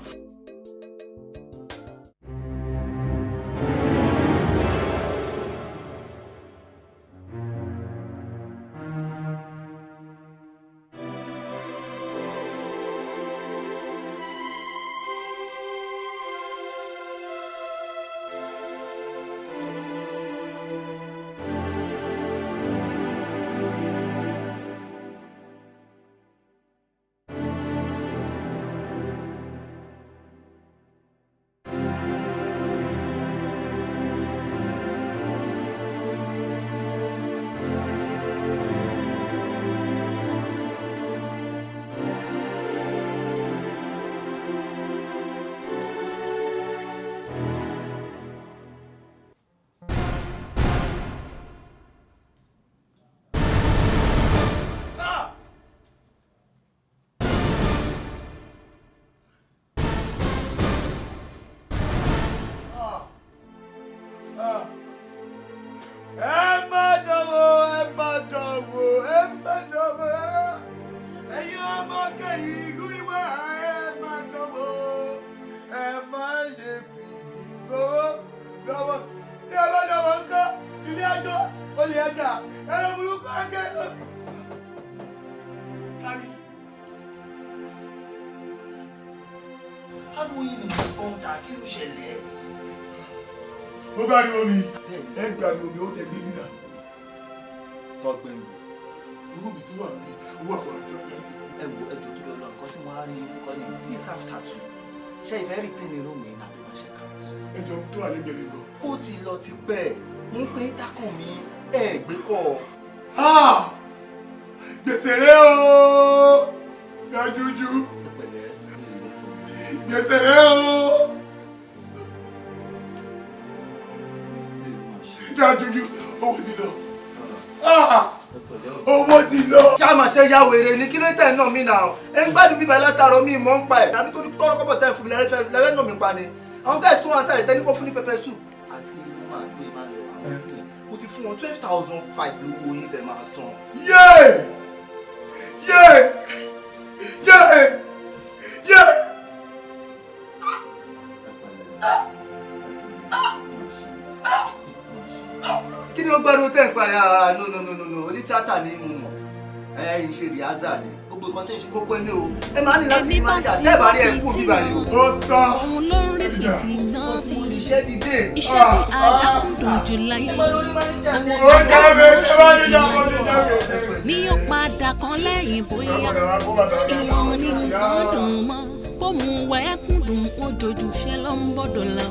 Ẹ má dánwò, ẹ má dánwò, ẹ má dánwò. Ẹ̀yin ọmọ kẹyìn ìlú ìwà, ẹ má dánwò, ẹ má ṣe fìdí gbowó lọ́wọ́. Ní ẹ bá dánwò ńkọ́, ilé ẹjọ́ olè ẹjà ẹ̀rọ burúkú ẹgẹ. Kárí. Ariwo yìí ni mo gbọ́ ń ta, kí ló ṣẹlẹ̀? Mo gbariwo mi, ẹ gbariwo mi, ó tẹ gbé mi náà. Tó gbé ń bò. Owó mi tó wà ní owó àwọn àjọ ìyájú. Ẹ wo, ẹjọ́ tó lọ lọ, nǹkan tí mo á rí yín fún kọ́ ni this after 2, ṣé ìfẹ́ retain room yìí nàbí máa check out? Ẹjọ́ tó wà lẹ́gbẹ̀ẹ́ mi gan. Ó ti lọ ti pẹ́, mo ń pè é dákàn mi, ẹ gbé kọ́. Gbèsè rẹ o, Yájújú. Gbèsè rẹ o. Yájújú, owó ti lọ. Owó ti lọ. Ṣá máa ṣe ya wèrè ní kí ló tẹ̀ náà mí náà? Ẹ ń gbádùn bíbá látàárọ̀, mi mọ̀ ń pa ẹ̀. Tàbí torí tọ́rọ́ kọ́bọ̀ tẹ́ ń fún mi lẹ́fẹ̀ẹ́ náà mi pa ni. Àwọn guys tó wá sáré tẹ́ ní kó fún ní pepper soup. Àti inú máa gbé máa lọ àwọn tí yẹn. Mo ti fún wọn 12,500 lówó yín tẹ̀ máa san. Yéè! Yéè! Yéè! Yéè! Kí ni ó gbẹ́rù tẹ̀ ń pa ẹ̀? Ah, no, no, no, no, no, oní tíátà ni mo mọ̀. Ẹ ń ṣe rìhásà ni. Gbogbo nǹkan tó ń ṣe kókó ẹni o. Ẹ máa ní láti fi máa jà tẹ́ ẹ̀ bá rí ẹ kú bíbá yìí o. Ó tán. Òun ló ń rí fìtínà tí Iṣẹ́ ti dé. iṣẹ́ tí adákùndùn jù láyé. Ó jáde, ẹ bá ní ìjà, ó ní jáde. Ní ó padà kan lẹ́yìn bóyá ìwọ̀n ní nǹkan dùn mọ́ bóun wẹ́ẹ́kùn dùn ojoojúṣe ṣe ló ń bọ̀dọ̀ lọ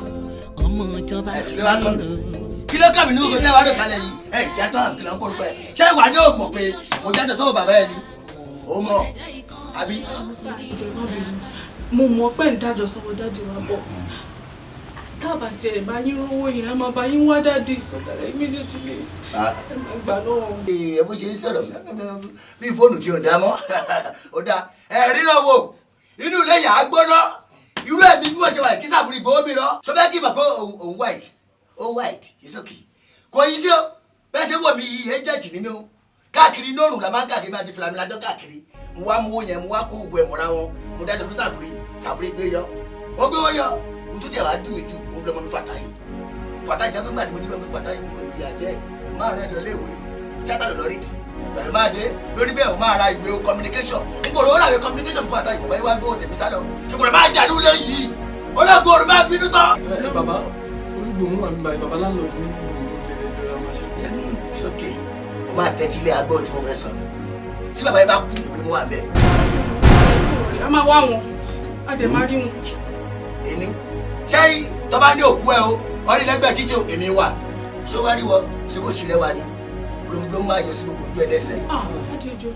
ọmọ ìjọba. Kí ló wá kọ́ mi? Kí ló kà mí ní ogun tẹ́wàá rò kalẹ̀ yìí? Ẹ ìjà tó àbí kìlọ̀ ń kórúkọ ẹ? Ṣé ìwà ni ó mọ̀ pé mo jáde sọ́wọ́ bàbá ẹ ni? Ó mọ̀ àbí? Mo mọ̀ pé ń dájọ́ sọ́wọ́ daddy wa bọ̀. Tábà tí ẹ̀ bá yín rówó yẹn, a máa bá yín wá daddy sọ́dọ̀ ẹ̀ méjèèjì lè ẹ máa gbà lọ́wọ́ wọn. Ẹ bó ṣe ń sọ̀rọ̀ bí fóònù tí ò dá mọ́, ó dá ẹ rí náà wò inú ilé yà á gbóná. Irú ẹ̀mí bí wọ́n ṣe wà kí sàbúrì gbowó mi lọ. Sọ fẹ́ kí bàbá òun white, ó white, it's okay. Kò yí sí o, bẹ́ẹ̀ ṣe wọ̀ mí yìí, agent ni mí o. Káàkiri inú òrùn la máa ń káàkiri, máa ti fìlà mi lájọ́ káàkiri. Mo wá mú owó yẹn, mo wá kó ògùn ẹ̀ mọ́ra wọn, mo dájọ́ fún sàbúrì, sàbúrì gbé yọ. Ó gbé wọ́n yọ, ohun tó jẹ́ wàá dùn mí jù, òun lọmọ mi Fàtáyì. Fàtáyì jẹ́ pé nígbà tí mo ti bẹ̀ mí Fàtáyì, mo kò ní fi àjẹ́ máa rẹ̀ lọ léèwé, tíátà lọ lọ rí di. Bẹ̀rẹ̀ máa dé lórí bẹ́ẹ̀, o máa ra ìwé communication. N kò rówó ra ìwé communication fún Fàtáyì, bàbá yìí wá gbówó tèmi sálọ. Ṣòkòrò máa jà nílé yìí, olóògùn òrùn máa bínú tán. Ẹ bàbá Olúgbòhùn wà mí báyìí, bàbá láńlọ́ọ̀dù ní gbòòrò lè jọra máa ṣe. It's okay, o máa tẹ́tí ilé agbọ́ tí mo fẹ́ sọ. Tí bàbá yìí bá kú, èmi ni mo wà ń bẹ̀. A máa wá wọn, a dẹ̀ máa rí wọn. Èmi sẹ́rí tó bá ní òkú ẹ o, ọ̀rí lẹ́gbẹ̀ẹ́ títí o, èmi wà. Ṣé wàá rí wọ ṣé bó ṣì rẹwà ni blomblom máa yọ sí gbogbo ojú ẹ lẹ́sẹ̀. Ah, daddy, ẹjọ́,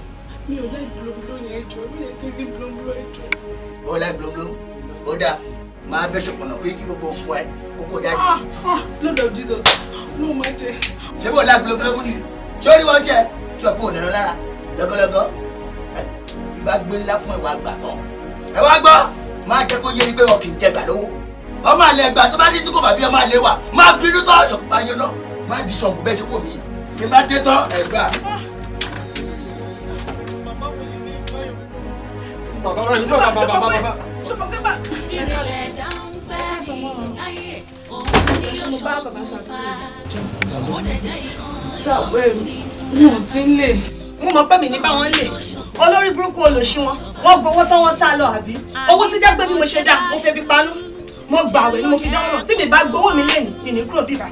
mi ò láì blomblom yẹn, ẹjọ́ mi yẹn kí n blomblom, ẹjọ́. Ó láì blomblom, ó dáa, máa bẹ́ ṣọ̀pọ̀nà pé kí gbogbo fún ẹ kókó jáde. Ah ah, Lord of Jesus, no má jẹ. Ṣé bó láì blomblom ni? Ṣé ó rí wọn tiẹ̀? Ṣé ọ̀pọ̀ ònà lára lọ́gọ́lọ́gọ́ ẹ bá gbé ńlá fún ẹwà àgbà tán? Ẹ wá gbọ́, máa jẹ́ kó yé ni pé wọn kì í jẹ gbà lówó. Ọmọ àlẹ ẹgbà tó bá ní tí kò bá bí ọmọ àlẹ wà máa bínú tán, ṣọ̀pá yẹn náà má di ṣọ̀gùn bẹ́ẹ̀ ṣe wò mí kí n bá dé tán ẹgbà. Bàbá bàbá bàbá bàbá. Ìrẹ̀lẹ̀ dáhùn fẹ́ ní láyé òun ni ó ṣokùnfà ó dẹ̀ jẹ́ ìkan Mi ò sí nílé. Mo mọ̀ pé mi ní báwọn lè olórí burúkú olòṣì wọn, wọ́n gbowó tán, wọ́n sá lọ. Àbí owó tó jẹ́ pé bí mo ṣe dá, mo fẹ́ fi panú, mo gbàwẹ̀ ni mo fi dánwò náà. Tí mi bá gbowó mi lẹ́nu, mi ní kúrò bíbá.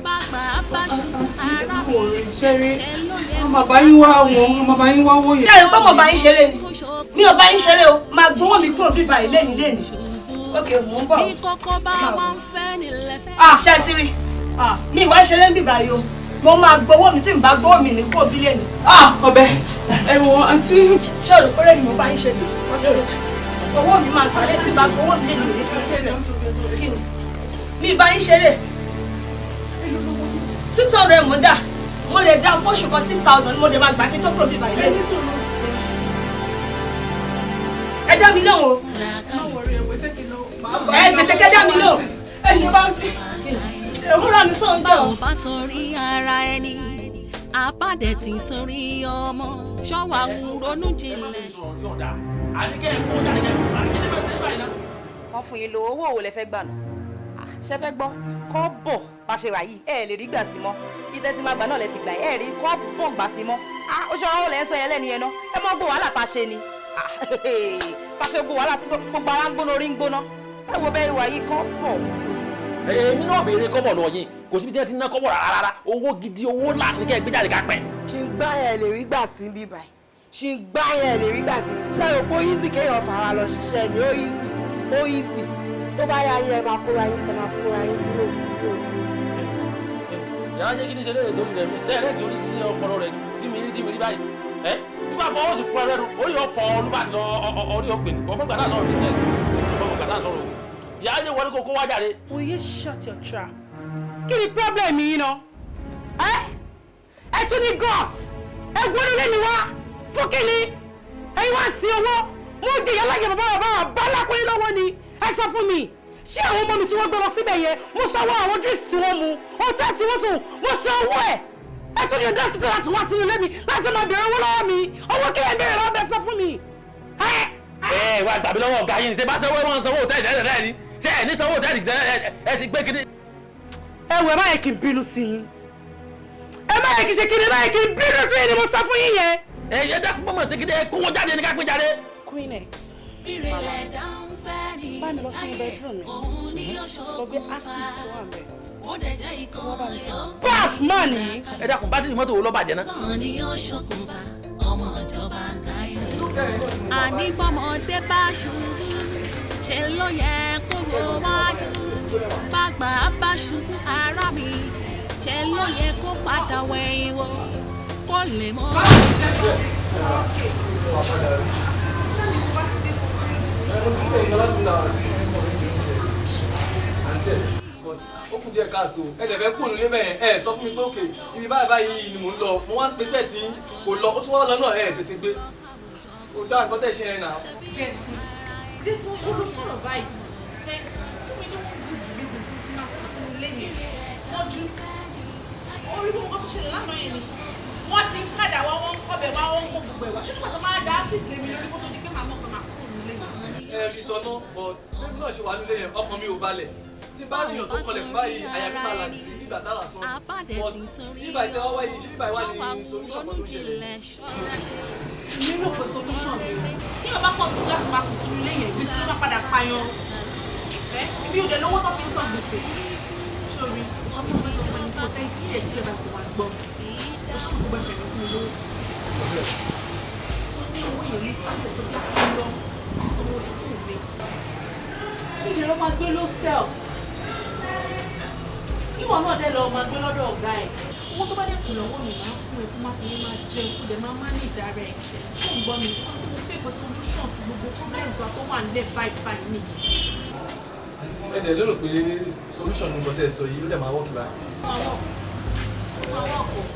Àǹtí, kò rí ṣẹ́rí, a máa bá yín wá wọn, a máa bá yín wá wó yẹn. Ṣé ẹ rí pé mo bá yín ṣeré ni? Mi ò bá yín ṣeré o, máa gbowó mi kúrò bíbá yìí lẹ́nu lẹ́nu. Ok, mò ń bọ̀. Bí kókó bá wà ń fẹ́ nílẹ̀ fẹ́. Ṣé ẹ ti rí mi ìwà ṣeré ń bíbá yìí o? Mo máa gbowó mi, tí n bá gbowó mi ní kúrò bí lẹ́nu. Ọbẹ̀ ẹ̀wọ̀n àǹtí. Ṣé o rò pé ni mo bá yín ṣe sí? Owó mi máa gbà létí, bá gbowó mi lẹ́nu ní fi sílẹ̀. Kí ni mi bá yín ṣeré? 200 mo dà, mo lè dá fóṣù kan, 6,000 mo lè máa gbà kí n tó kúrò bíbá ilé. Ẹ dá mi lóhùn o, ẹ tètè kẹ́ dá mi lóhùn. Ẹ̀yin bá ń fi múra mi sóun jọ. Báwo bá torí ara ẹni àbádẹ tí torí ọmọ ṣọ́wà ń ronú jinlẹ̀. Wọ́n fún yín lówó, owó òwò lẹ fẹ́ gbà nù. Ṣe fẹ́ gbọ́ kọ́ bọ̀ bá ṣe wà yìí, ẹ lè rí gbà sí mọ́. Ìtẹ́ tí máa gbà náà lẹ ti gbà, ẹ rí kọ́ bọ̀ gbà sí mọ́. Ó ṣe ọ̀rọ̀ lẹ́ ń sọ yẹn lẹ́nu yẹn náà. Ẹ mọ́ gbọ́ wàhálà tá a ṣe ni tá a ṣe, gbọ́ wàhálà tó gbogbo ara ń gbóná, orí ń gbóná. Ẹ wo bẹ́ẹ̀ wà yìí, kọ́ bọ̀ kò sí. Èmi náà béèrè kọ́bọ̀ lọ yín, kò síbi tí wọ́n ti ná kọ́bọ̀ rárá. Owó gidi, owó ńlá ní kẹ́ ẹ gbé jáde ká pẹ́. Ṣì ń gbá ẹ lè rí gbà sí bí báyìí, ṣì ń gbá ẹ lè rí gbà sí. Ṣé o kó easy kéèyàn fara lọ ṣiṣẹ́ ni? Ó easy, ó easy. Tó bá yá yín, ẹ máa kóra yín, ẹ máa kóra yín kúrò kúrò. Yàrá jẹ́ kí ní ṣe léèrè tó ń rẹ̀ mí sẹ́yìn tí ó ní sí ọpọlọ rẹ̀ tí mi rí tí mi rí báyìí. Ẹ tí bá fọwọ́ sí fún ẹ lẹ́nu orí yóò fọ olúbàtí lọ orí yóò pè ní ọmọ gbàdá sọ̀rọ̀ business, ọmọ gbàdá sọ̀rọ̀ owó. Yàrá jẹ́ wọlé kókó wá jáde. Will you shut your trap? Kí ni problem yìí ná? Ẹ ẹ tún ní guts, ẹ gbọ́dọ̀ lé mi wá fún kí ni? Ẹ̀yin wá sí owó, mo jẹ ìyá láyé bàbá bàbá bálákùnrin lọ́wọ́ ni. Ẹ sọ fún mi, ṣé àwọn ọmọ mi tí wọ́n gbé lọ síbẹ̀ yẹn, mo sanwó àwọn drinks tí wọ́n mu, hotel tí wọ́n sùn, mo san owó ẹ̀. Ẹ tún ní ọjọ́ sísè láti wá sínú ilé mi láti máa bèrè owó lọ́wọ́ mi. Owó kí ẹ bèrè lọ́wọ́ bẹ́ẹ̀, sọ fún mi. Ẹ wá gbàgbé lọ́wọ́ ọ̀gá yín ni, ṣe bá sanwó wọn sanwó hòtẹ́ẹ̀lì tẹ́lẹ̀ tẹ́lẹ̀ ni, ṣé ẹ ní sanwó hòtẹ́ẹ̀lì tẹ́lẹ̀ ẹ ti gbé kíní. Ẹ wò, ẹ má yẹ kí n bínú sí yín, ẹ má yẹ kí n ṣe kíni, ẹ má yẹ kí n bínú sí yín ni mo sọ fún yín yẹn. Ẹ ẹ dákun mọ̀mọ́ sí kíní, ẹ kówó jáde ní ká pín jáde. Queen X. Ìrẹ̀lẹ̀ dáhùn fẹ́ ni Bá mi lọ sínú bedroom mi. òun ni ó Lọ gbé ṣokùnfà. Acid tó wà ńbẹ̀. Ó dẹ̀ jẹ́ ikán yóò Baff má ní. Ẹ dákun, bátìrì mọ́tò wo ló bàjẹ́ náà. Náà ni ó ṣokùnfà ọmọ ìjọba Káírò. Àní bọ́mọdé bá ṣubú, ṣe ló yẹ kó ro wájú. Bàgbà bá ṣubú ara mi, ṣe ló yẹ kó padà wẹ̀yìn wò kó lè mọ́. Mo ti ń pè é láti ń da àǹtí ẹ̀, but ó kù díẹ̀ káàtó. Ẹ dẹ̀ fẹ́ kúrò nílé mẹ́yẹn, ẹ sọ fún mi pé òkè ibi báyìí báyìí ni mò ń lọ. Mo wá ń pe sẹ́ẹ̀tì kò lọ, ó tún wá lọ náà, ẹ tètè gbé. Ó dá nǹkan tẹ̀ ṣe yẹn náà. Jẹ́ jẹ́ kó ló sọ̀rọ̀ báyìí. Ẹ fún mi ní one good reason tí mo fi máa sùn sínú ilé yẹn mọ́jú. Orí gbogbo nǹkan tó ṣẹlẹ̀ lánàá yẹn ni wọ́n ti ń kàdà wá, wọ́n ń kọ́bẹ̀ wá, wọ́n ń kó gbogbo ẹ̀ wá. Ṣé nígbà tó máa dá sí ìdílé mi lórí kó tó di pé màá mọ̀ pé màá kúrò nílé yẹn? Ẹ fi sọ náà, but bébí náà ṣe wà nílé yẹn, ọkàn mi ò balẹ̀. Tí bá níyàn tó kọlẹ̀ fún báyìí, àyà mi máa là gírí nígbà tá là sán. But nígbà ìtẹ́ wá wáyé, ṣé nígbà ìwà ni solution kan tó ń ṣẹlẹ̀? Èmi rò pé solution mi o. Tí o bá kàn tún láti máa sùn sínú ilé yẹn, gbèsè ló máa padà payàn. Ẹ ibi òde lówó tó fi ń san gbèsè. Sórí nǹkan tí mo fẹ́ sọ fún ẹni kò tẹ́ tí ẹ̀ sílẹ̀ bá kò máa gbọ́. Mo ṣàmù tó gbẹ̀fẹ̀ lọ fún mi lówó. Tó ní owó yẹn ní tí kò tó bí kí n lọ fi sanwó sukùl mi. Kí ni ló máa gbé lóstẹ̀l? Ìwọ náà dẹ̀ lọ máa gbé lọ́dọ̀ ọ̀gá ẹ̀. Owó tó bá dẹ̀ kù lọ́wọ́ mi máa ń fún ẹ kó má fi ní máa jẹun, kó dẹ̀ máa manage ara ẹ̀. Ṣé ò ń gbọ́ mi? Nǹkan tí mo fẹ́ kọ́ solution sí gbogbo problems wa tó wà nílẹ̀ báyìí báyìí ni. Ẹ dẹ̀ lérò pé solution ní nǹkan tẹ́ ẹ sọ yìí ó dẹ̀ máa work báyìí?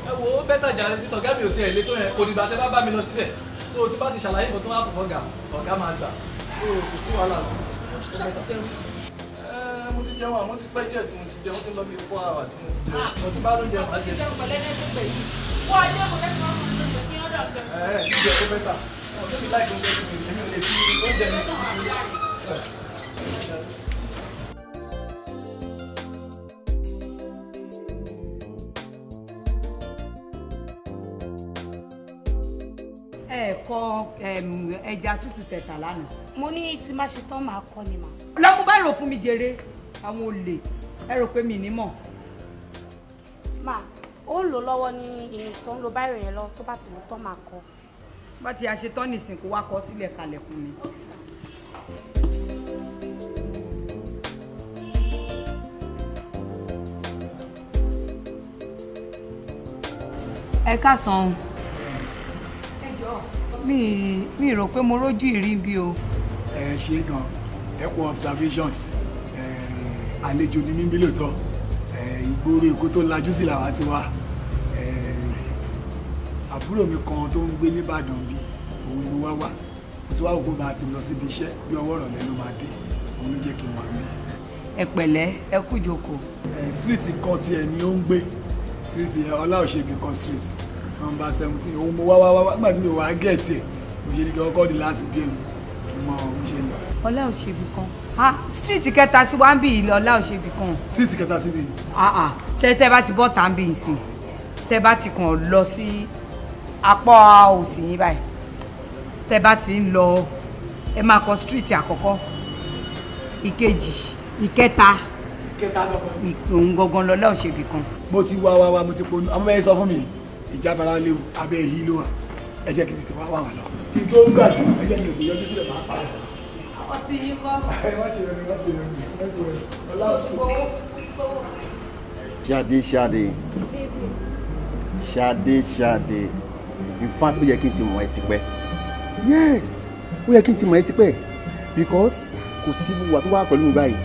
Ẹ wo, ó bẹ́tà jàre sí tọ̀gá mi ò tiẹ̀ lé tó yẹn. Kò dìgbà tẹ́ bá bá mi lọ síbẹ̀ tó o ti bá ti ṣàlàyé nǹkan tó wà fún ọ̀gá, ọ̀gá máa gbà ó, kò sí wàhálà. Ẹ mo ti jẹun, àmọ́ ti pẹ́ díẹ̀ tí mo ti jẹun, ó ti lọ bí 4 hours tí mo ti jẹun. Mo ti bá lóúnjẹ Ó ti jẹun pẹ̀lú ẹni tó gbẹ̀ yìí. Wọ́n á dé kò tẹ́tí máa ń fún mi lóúnjẹ kí ọ̀dọ̀ ọ̀gá. Ẹ ẹ jíjẹ tó bẹ́tà ọ̀tún mi láì oúnjẹ mi, èmi ò lè fi oúnjẹ mi. Ẹ kọ ẹja tútù tẹ̀tà lánàá. Mo ní tí má ṣe tán máa kọ́ ni mà. Lọ́mú bá rò fún mi jèrè, àwọn olè, ẹ rò pé mi ní mọ̀. Mà ó ń lò lọ́wọ́ ní ìrìn tó ń lo báyìí yẹn lọ, tó bá ti lò tán máa kọ́. Bá ti a ṣe tán nìsín, kó wá kọ sílẹ̀ kalẹ̀ fún mi. Ẹ káàsán o, mi rò pé mo rójú ìrí bí o. Ẹ ṣe gan, ẹ kú observations. Ẹ àlejò ní mímí lóòótọ́. Ẹ ìgboro Èkó tó lajú sí làwa ti wá. Ẹ àbúrò mi kan tó ń gbé nìbàdàn bí òun ni mo wá wá. Mo ti wá òkú bá a ti lọ síbi iṣẹ́, bí ọwọ́ ìrọ̀lẹ́ ló máa dé, òun ló jẹ́ kí n wà mí. Ẹ pẹ̀lẹ́, ẹ kú jókòó. Ẹ street kan tiẹ̀ ni ó ń gbé, street Ọláòṣèbí kan street, number 17. Òun mo wá wá wá, nígbà tí mi ò wá get ẹ̀, mo ṣe ní kí ọkọ̀ di last day mi kí n mọ òun ṣe lọ. Ọlá òṣèbí kan, ah, street kẹta sí wa ń bì í, Ọlá òṣèbí kan. Street kẹta síbi. Ah ah, ṣé tẹ bá ti bọ́ tá ń bì í sìn, tẹ bá ti kàn lọ sí apá òsì yín báyìí, tẹ bá ti ń lọ, ẹ máa kọ street àkọ́kọ́, ìkejì, ìkẹta. Ìkẹta gangan. Òun gangan lọlá òṣèbí kan. Mo ti wá wá wá, mo ti ponú. Àwọn ẹ̀yẹ sọ fún mi, ìjáfara léwu, abẹ́ yìí ló wà. Ẹ jẹ́ kí n tètè wá wà wà lọ. Kí n tó gbà, ẹ jẹ́ kí n tètè yọjú sílẹ̀, máa pa ẹ̀. Ọtí yín kọ́. Ẹ má ṣe rẹ̀, má ṣe rẹ̀, má ṣe rẹ̀. Ọlá òṣèlú. Ṣadé, Ṣadé, Ṣadé, Ṣadé, in fact, ó yẹ kí n ti mọ̀ ẹ́ tipẹ́. Yes, ó yẹ kí n ti mọ̀ ẹ́ tipẹ́, because kò sí wà tó wà pẹ̀lú mi báyìí,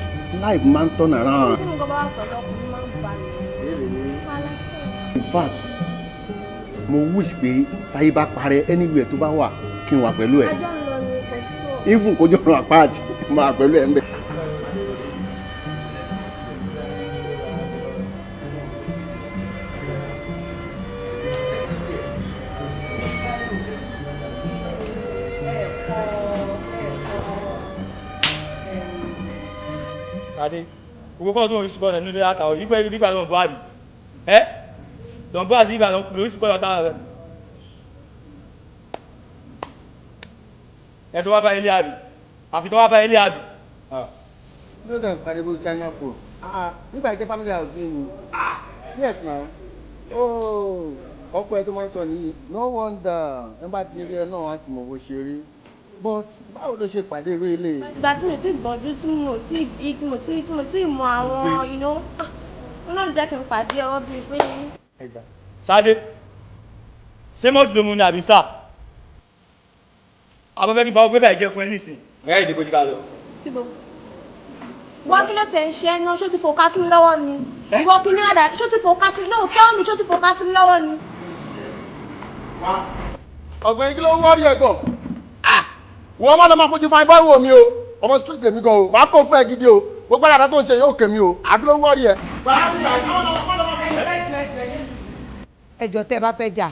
life máa ń turn around. Tí mo bá wà pẹ̀lú ọkùnrin, máa ń bà mí. In fact, mo wish pé táyé bá parẹ́, anywhere tó bá wà, kí n wà pẹ̀lú ẹ̀. Ajọ́ ń lọ ní kò sọ. Even kójú ọ̀run àpáàdì, máa pẹ̀lú ẹ̀ ń bẹ̀. Sade, gbogbo kọ́ tó ń sùpọ̀ nínú ilé àtàwọn yìí pé nígbà tó ń bọ́ àbí ẹ́ tó ń bọ́ àti ìgbà tó ń sùpọ̀ ọ̀tá rẹ̀ ẹ̀ tó wá bá ilé àbí àfi tó wá bá ilé àbí. Ló dẹ̀ ń pariwo China phone? Ah, nígbà jẹ́ family house yìí ni. Yes now. Oh, ọkọ ẹ tó máa ń sọ nìyí. No wonder, ẹ bá ti rí ẹ náà, á ti mọ̀ bó ṣe rí. But báwo ló ṣe pàdé irú ilé? Ìgbà tí mo ti gbọ́njú, tí mo ti bí, tí mo ti mọ àwọn wọn náà jẹ́ kí n pàdé ọwọ́ bíi pé. Sade, ṣé mọ́tò ló mú ni àbí sáà? Abọ́fẹ́ kí n bá wọ́n gbé bẹ́ẹ̀ jẹ́ fún ẹ nísìn. Ẹ̀yà ìdìbò ti ká lọ. Síbo. Wọ́n kí ló tẹ̀ ń ṣe ẹ́ náà? Ṣó ti fòkà sí mi lọ́wọ́ ni? Ìwọ kí ní àdá? Ṣó ti fòkà sí mi? No, tell me, ṣó ti fòkà sí mi lọ́wọ́ ni? Ọ̀gbẹ́ni, kí ló ń wọ́ọ̀rì ẹ̀ gan? Wọ́n má lọ máa fojú fine boy wò mí o. Ọmọ street lèmi gan o, máa kó fún ẹ gidi o. Gbogbo àdá tó ń ṣe yóò kèmí o. Àbí ló ń wọ́ọ̀rì ẹ? Ẹjọ́, tẹ́ ẹ bá fẹ́ jà,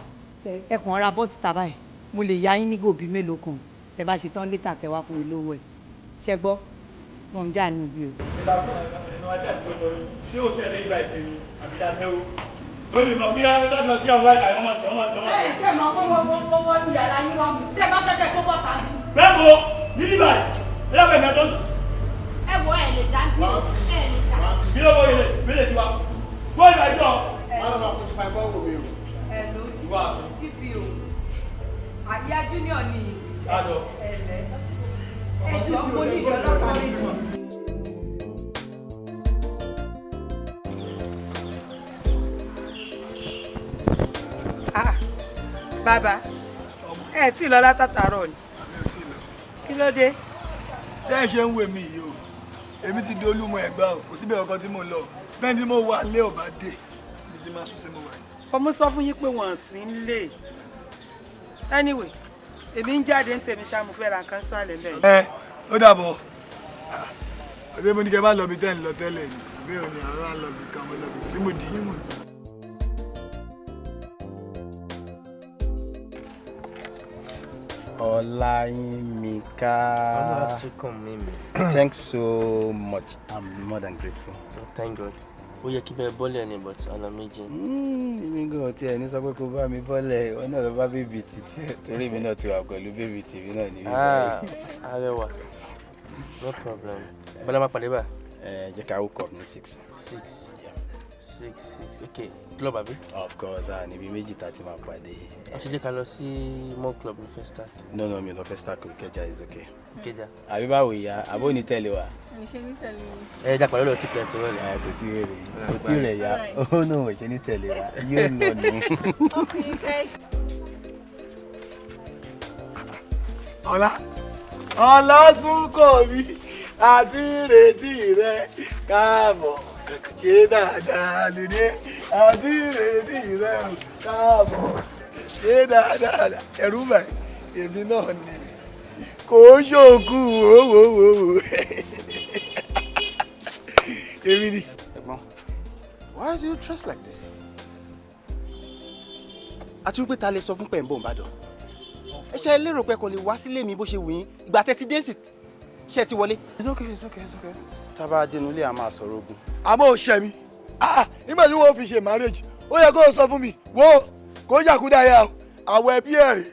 ẹ kàn ra bọ́ọ̀sì tàbá ẹ̀, mo lè ya yín ní gòbí mélòó kan. Tẹ́ bá ṣe tán létà, kẹ́ wá fún mi lówó ẹ̀. Ṣẹ gbọ́, mo ń jà níbi o. Ṣé o tẹ̀lé ìgbà ìsinmi àbí dáṣẹ́wó? Lórí ìmọ̀ bí wọ́n lọ́dọ̀ sí àwọn àìkà ọmọ tẹ̀wọ́n tẹ̀wọ́n. Ẹ ṣe mọ kó wọ́n wọ́n ní yàrá yín wá mú tẹ́ bá fẹ́ kẹ́ kó bọ́ ta. Bẹ́ẹ̀ mo ní bíbá yìí, ẹ lọ́kọ̀ ìmọ̀ tó sùn. Ẹ wọ, ẹ lè já ní, ẹ lè já. Kí ló wọ ilé mílẹ̀ tiwa? Wọ́n ìgbà ìjọ. Má lọ máa fojú fine boy wò mí o. Ẹ ló DPO àyà junior ni. Ẹjọ́, mo ní ìjọlọ́pàá méjì. Ah, bàbá, ẹ tí ì lọ látàtàrọ ni, kí ló dé? Bẹ́ẹ̀ ṣe ń wè mí yìí o, èmi ti di olúmọ ẹ̀gbá o. Kò síbẹ̀ ọkọ tí mo lọ bẹ́ẹ̀ ni mo wà lé ọba dé ní ti máa sún sí mo wà yìí. Ọmọ sọ fún yín pé wọn sì ń lè. Anyway, èmi ń jáde ń tèmi ṣá, mo fẹ́ ra nǹkan sálẹ̀ bẹ́ẹ̀. Ẹ ó dàbọ̀. Àbí mo ní kẹ́ bá lọ bí tẹ́ ń lọ tẹ́lẹ̀ ni? Àbí òní àrà lọ bí kan mo lọ bí tí mo dì í mú. Ọláyínmíká. Ọlásùnkànmí mi. Thanks so much. I'm more than grateful. Thank God. Ó yẹ kí bẹ́ẹ̀ bọ́lẹ̀ ni, but ọ̀nà méjì. Èmi gan tí ẹ ní sọ pé kó bá mi bọ́lẹ̀, ìwọ náà lọ bá baby títí ẹ, torí èmi náà ti wà pẹ̀lú baby tèmi náà níbí Ah, báyìí. Arẹwà. No problem. Bọ́lá máa pàdé bá. Ẹ jẹ́ ká hook up ní 6. 6. 6 6, okay. Club àbí? Of course, ah, níbi méjì tá a ti máa pàdé. A ṣe jẹ́ ká lọ sí mall club ní Festac. No, mi ò lọ Festac, Ìkẹjà is okay. Ìkẹjà. Àbí báwo ìyá, àbó ní tẹ̀lé wa? Ṣe ní tẹ̀lé yín. Ẹ jà pàdé lọ tí pẹ̀lú rẹ̀. Ẹ kò sí rèrè, kò tí rẹ̀ ya, ó náà ò ṣe ní tẹ̀lé wa, yóò lọ nù. Ọkùnrin fẹ́. Ọlá, Ọlásùnkànmí, àti ìrètí rẹ, káàbọ̀, ṣe dáadáa lóde? Àti ìrètí rẹ o, káàbọ̀, ṣe dáadáa. Ẹ̀rú bẹ̀ èmi náà ni kò ń ṣòkú owó èmi ni. Ẹ̀gbọ́n, why do you dress like this? Àti wípé ta lè sọ fún pẹ̀mbọ̀n Ìbàdàn? Ẹ ṣe lérò pé kò lè wá sílé mi bó ṣe wù yín. Ìgbà tẹ́ ti dé sí ṣe ti wọlé. It's okay, it's okay, it's okay. Tá a bá dénú ilé, a máa sọ̀rọ̀ ogun. Àmọ́ ò ṣẹ̀ mi. Ah, nígbà tí wọ́n fi ṣe marriage, ó yẹ kó o sọ fún mi wo kó ṣàkúdà yà o. Àwọn ẹbí ẹ̀ rè,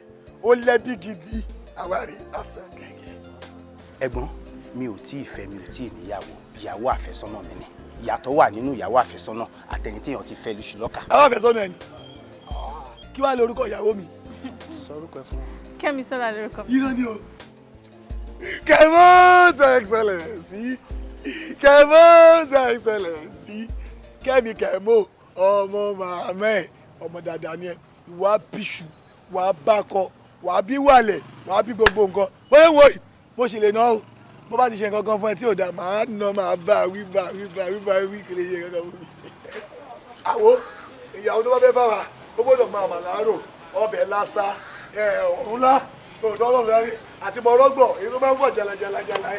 ó lẹ́bí gidi, àwa rè lásán gẹ́gẹ́. Ẹ̀gbọ́n, mi ò tí ì fẹ́, mi ò tí ì níyàwó, ìyàwó àfẹ́sọ́nà mi ni. Ìyàtọ̀ wà nínú ìyàwó àfẹ́sọ́nà àtẹni tí èèyàn ti fẹ́ lóṣù lọ́kà. Àwọn àfẹ́sọ́nà ẹni, kí wàá lórúkọ ìyàwó mi? Sọ orúkọ ẹ fún wọn. Kẹ́mi Sọ́lá lórúkọ. Irọ́ ni o. Kẹ́mọ́sì Excellency, Kẹ́mọ́sì Excellency, Kẹ́mi Kẹ́mọ́, ọmọ màmá ẹ̀, ọmọ dàda ni ẹ. Ìwà bíṣù, wàá bákọ, wàá bí wàlẹ̀, wàá bí gbogbo nǹkan. Bóyá wo yìí, mo sì lè ná o. Bó bá ti ṣe nǹkan kan fún ẹ tí ò dáa, màá ná, màá bá wí, bá wí, bá wí, bá wí, kí lè ṣe nǹkan kan fún mi. Àwo ìyàwó tó bá fẹ́ bá wa, ó gbọ́dọ̀ máa mà láàárọ̀, ọbẹ̀ lásà, ọ̀run lá, òótọ́ ọlọ́run lárí, àti mọ̀rọ́gbọ̀, èyí tó máa ń bọ̀ jàlàjàlàjàlà,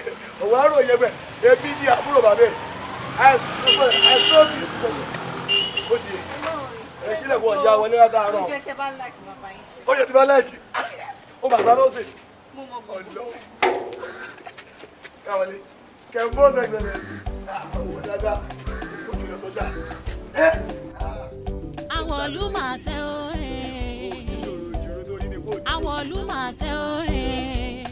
òun àárò yẹn bẹ̀, ebi ní àbúrò bàbá ẹ̀, àìsàn mi ó ti yẹ, ẹ sílẹ̀ kó ọjà wọlé látàárọ̀. Oúnjẹ tẹ bá like bàbá yín. Ó yẹ ti bá láìkì, ó bàtà ló sè. Mo mọ ọ̀dọ́. Káwọlé, Kẹ́mọ́sì Excellency, àwọn dáadáa, ó jù lọ sọ́jà. Àwọ̀lú máa tẹ ó ẹ̀. Àwọ̀lú máa tẹ ó ẹ̀.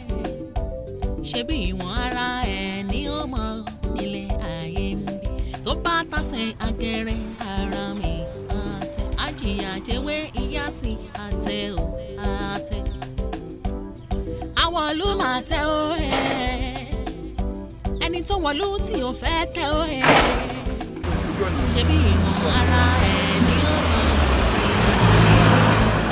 Ṣebí ìwọ̀n ara ẹ̀ ní ó mọ nílé ayé ń bí. Tó bá tàsẹ̀ agẹrẹ ara mi àtẹ. Àjìyà jẹ́wé ìyá sí àtẹ ò àtẹ. Àwọ̀lú máa tẹ ó ẹ̀. Ẹni tó wọ̀lú tí ò fẹ́ tẹ ó ẹ̀. Ṣebí ìwọ̀n ara ẹ̀ ní ó mọ.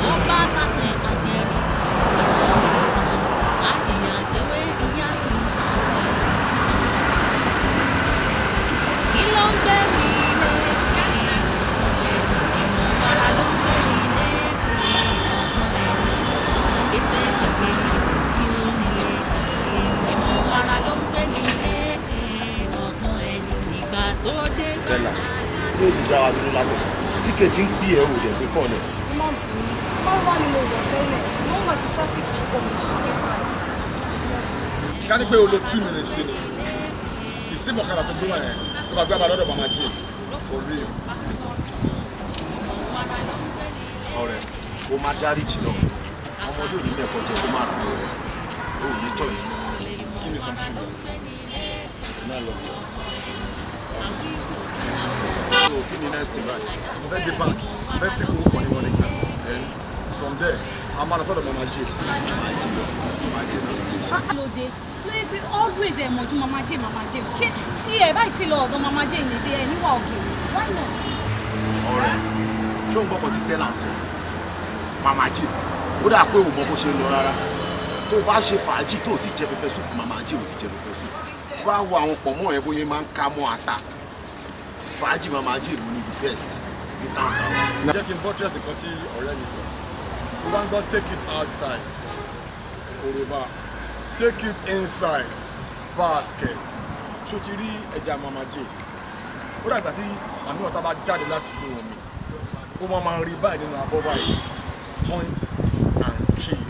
Ó bá tàsẹ̀ agẹrẹ ara mi àtẹ. Àjìyà jẹ́wé ìyá sí àtẹ. Kí ló ń gbé mi lékè? Ìmọ̀ ara ló ń gbé mi lékè. Kété gbàgbé kò sí onílé. Ìmọ̀ ara ló ń gbé mi lékè. Ọkàn ẹni ìgbà tó dé. Stella, ló yìí dá wa dúró látọ̀ tí kò tí ń pè ẹ́ ò dẹ̀ gbé kọ́ọ̀lẹ̀. Ẹ má bínú, márùwá ni mo wọ̀ tẹ́lẹ̀, ṣùgbọ́n wọ́n ti traffic púpọ̀, mo ṣe dé báyìí. Ká ní pé o lo 2 minutes sí ni ìsìnkú ọ̀kadà tó gbé wà yẹn tó bá gbé abàdọ́dọ̀ mama J, for real. Ọ̀rẹ́, o máa dáríjì náà, ọmọdé ò ní mẹ́kọ̀ọ́ jẹ kó má ra lọ́wọ́, o ò ní choice. Give me some sugar. No, I love you. So kí ni next thing báyìí? Mo fẹ́ dé bank, mo fẹ́ pick owó kan ní MoneyGram, then from there a máa lọ sọ́dọ̀ mama J. Mama J, Mama J náà ló lè ṣe. Lóde lóye pé always ẹ mọ̀jú Mama J, Mama J. Ṣé tí ẹ báyìí ti lọ ọ̀dọ̀ Mama J ní dé ẹ níwà òkè? Why not? Ọ̀rẹ́, ṣé òun gbọ́kọ̀ tí Stella ń sọ? Mama J, ó dà pé òun mọ bó ṣe ń lọ rárá. Tó o bá ṣe fàájì tó o ti jẹ pepper soup Mama J, o ti jẹ pepper soup. Tó bá wo àwọn pọ̀nmọ́ ẹ bóyá máa ń ká mọ́ ata, fàájì Mama J ló ní the best ní town. Jẹ́ kí n buttress nǹkan tí ọ̀rẹ́ mi sọ. Tó bá ń gbọ́ "take it outside", òròbá, "take it inside", basket. Ṣó ti rí ẹja Mama J? Ó dàgbà tí àmì ọ̀tá bá jáde láti inú omi, ó máa máa rí báyìí nínú abọ́ báyìí. Point and kill,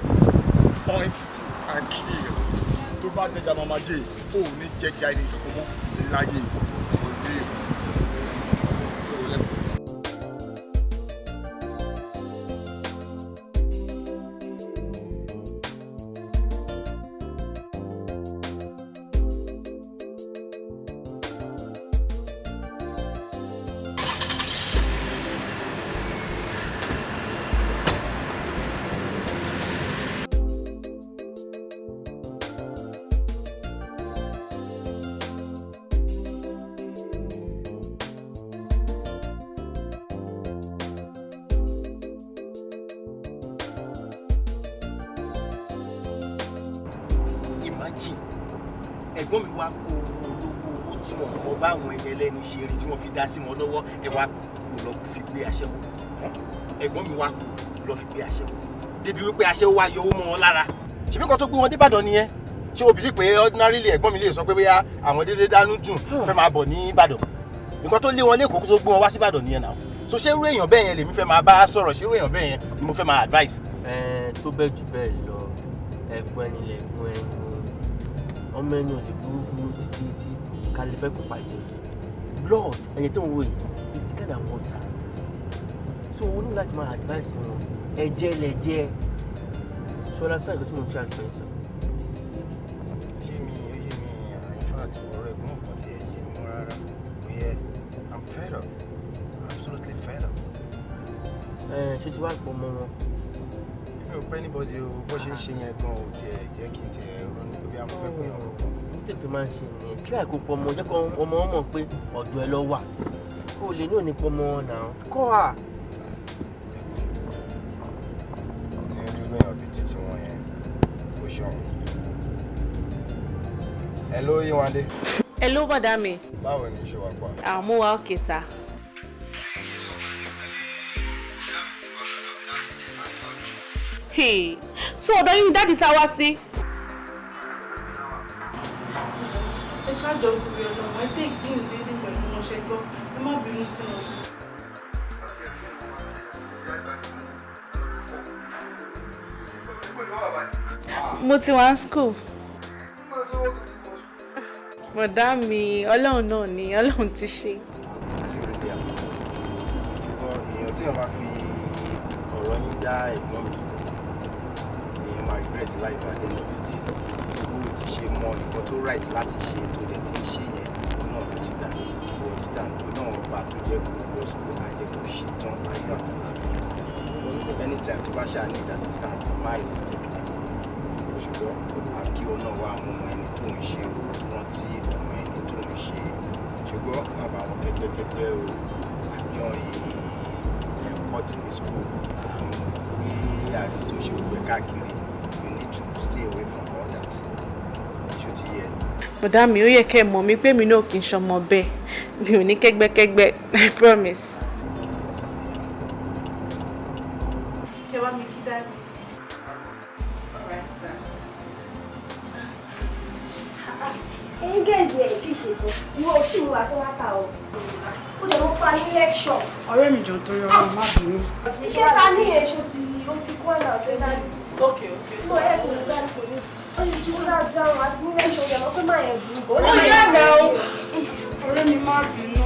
point and kill. Tó bá jẹja Mama J, ó ò ní jẹja ẹni kankan mọ́ láyé, for real. So let's go. Imagine, ẹ̀gbọ́n mi wá kó owó olówó, owó tí wọn mọ báwọn ẹni ẹlẹ́ni ṣe rí tí wọ́n fi dá sí wọn lọ́wọ́, ẹ wá kó lọ fi gbé aṣẹ́wó. Ẹ̀gbọ́n mi wá kó lọ fi gbé aṣẹ́wó débi wípé aṣẹ́wó wá yọ owó mọ́ wọn lára. Ṣèbí kan tó gbé wọn débàdàn nìyẹn. Ṣé o believe pé ordinarily ẹ̀gbọ́n mi lè sọ pé bóyá àwọn déédéé dánú dùn fẹ́ máa bọ̀ ní Ìbàdàn? Nǹkan tó lé wọn lẹ́kọ̀ọ́ tó gbé wọn wá sí Ìbàdàn nìyẹn náà. So ṣé irú èèyàn bẹ́ẹ̀ yẹn lèmi fẹ́ máa bá sọ̀rọ̀? Ṣé irú èèyàn bẹ́ẹ̀ yẹn ni mo fẹ́ máa advice? Ẹ tó bẹ́ẹ̀ jù bẹ́ẹ̀ lọ, ẹ̀gbọ́n ẹni lẹ̀gbọ́n ẹni, ọmọ ẹni ò lè burú burú títí tí ká lè fẹ́ kó bàjẹ́. Blood ẹ̀yẹ tó ń wò yìí is thicker than water, so o ní láti máa advice wọn. Ẹ̀jẹ̀ lẹ̀jẹ̀ ṣọlá sáà nǹkan tí mo ń ṣe àtúnṣe sọ. Yé mi, ó yé mi. In fact, ọ̀rọ̀ ẹ̀gbọ́n kan tí ẹ yé mi mọ́ rárá. Ó yẹ. fed up, absolutely fed up. Ẹ ṣé ti wá pọ̀ mọ́ wọn? Mi ò pẹ́ anybody o, bó ṣe ń ṣe yẹn gan ò tiẹ̀ jẹ́ kí n tiẹ̀ ronú pé bí a mọ̀ fẹ́ pé ọ̀rọ̀ kan. Mistake tó máa ń ṣe nìyẹn. Try kó pọ̀ mọ́, jẹ́ kó ọmọ wọn mọ̀ pé ọ̀dọ̀ ẹ lọ wà. Kó o lè ní òní pọ̀ mọ́ wọn náà. Kọ́ à. Tí ń rí wẹ̀yàn bíi títí wọn yẹn, kò ṣọ̀run. Hello, Yéwándé. Hello, bọ̀dá mi. Báwo ni ṣe wà pa? Àmú wa òkè sá. Hey, so ọ̀dọ̀ yín dáàdì sá wá sí. Ẹ ṣáàjọ torí Ọlọ́run, ẹ take things easy pẹ̀lú wọn, ṣe gbọ́, ẹ má bínú sí wọn. Mo ti wá school. Bọ̀dá mi, Ọlọ́run náà ni, Ọlọ́run ti ṣe. Èèyàn tí wọ́n bá fi ọ̀rọ̀ yín dá ẹ̀gbọ́n mi, èèyàn máa regret life at the end of the day. So bó ti ṣe mọ nǹkan tó right láti ṣe tó dẹ̀ ti ń ṣe yẹn, òun náà ló ti dà. You understand? Ọlọ́run ọba tó jẹ́ kó wọ school á jẹ́ kó ṣe tán láyọ̀ àtàlàáfíà. Anytime tó bá ṣáà need assistance, má hesitate láti pè mí. Ṣùgbọ́n àkí ọ náà wá mú ọmọ ẹni tó ń ṣe o, rántí ọmọ ẹni tó ń ṣe. Ṣùgbọ́n má bá wọn kẹ́gbẹ́kẹ́gbẹ́ o, àjọ ẹ̀kọ́ tí ní school, gbé àrísítò ṣe gbogbo ẹ̀ káàkiri. You need to stay away from all that. Ṣó ti yẹ? Bọ̀dá mi, ó yẹ kẹ́ ẹ mọ̀ mi pé mi náà kì í ṣọmọ bẹ́ẹ̀. Mi ò ní kẹ́gbẹ́kẹ́gbẹ́, I promise. Kẹ wá mi kí dáàdì. Ẹ̀yin gẹ̀ẹ́sì ẹ̀ tí ì ṣètò, ìwọ ò tí ì wà tó wá ta o. Ó dẹ̀ wọ́n pa ní lecture. Ọ̀rẹ́ mi jọ̀ọ́ torí Ọlọ́run, má bínú. Iṣẹ́ ta ní èso tí ó ti kó àná ọ̀tọ̀ dájú. Ok, ok. Mo ẹ̀ kò ní dájú kò ní. Ó ní jí wọ́n dáhùn àti ní lecture yẹn mọ́ pé máa yẹn burú gan. Ó yẹ rẹ̀ o. Ọ̀rẹ́ mi má bínú.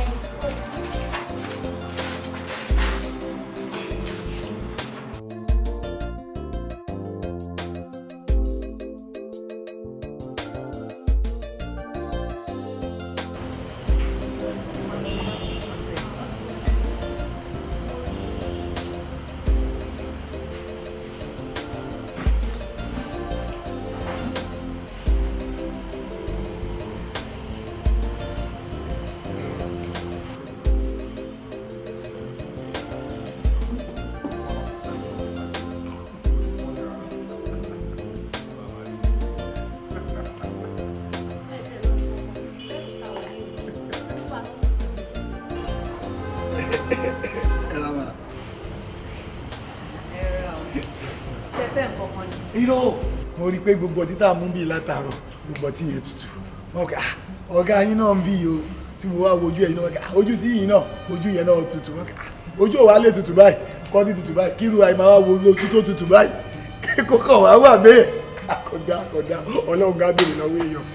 Irọ́, mo rí i pé gbogbo ọtí tá a mú bíi látàárọ̀, gbogbo ọtí yẹn tutù. Wọn kà ọ̀gá yín náà ń bí o, tí mo wá wojú ẹ̀yin náà, ojú tí yìí náà, ojú yẹn náà tutù. Wọn kà ojú òwà lè tutù báyìí, kọ́tí tutù báyìí, kíru àìmọ́ wá wo ojú tó tutù báyìí, kó kàn wá wà bẹ́ẹ̀. Àkọ́dá àkọ́dá, Ọlọ́run ká béèrè lọ́wọ́ èèyàn.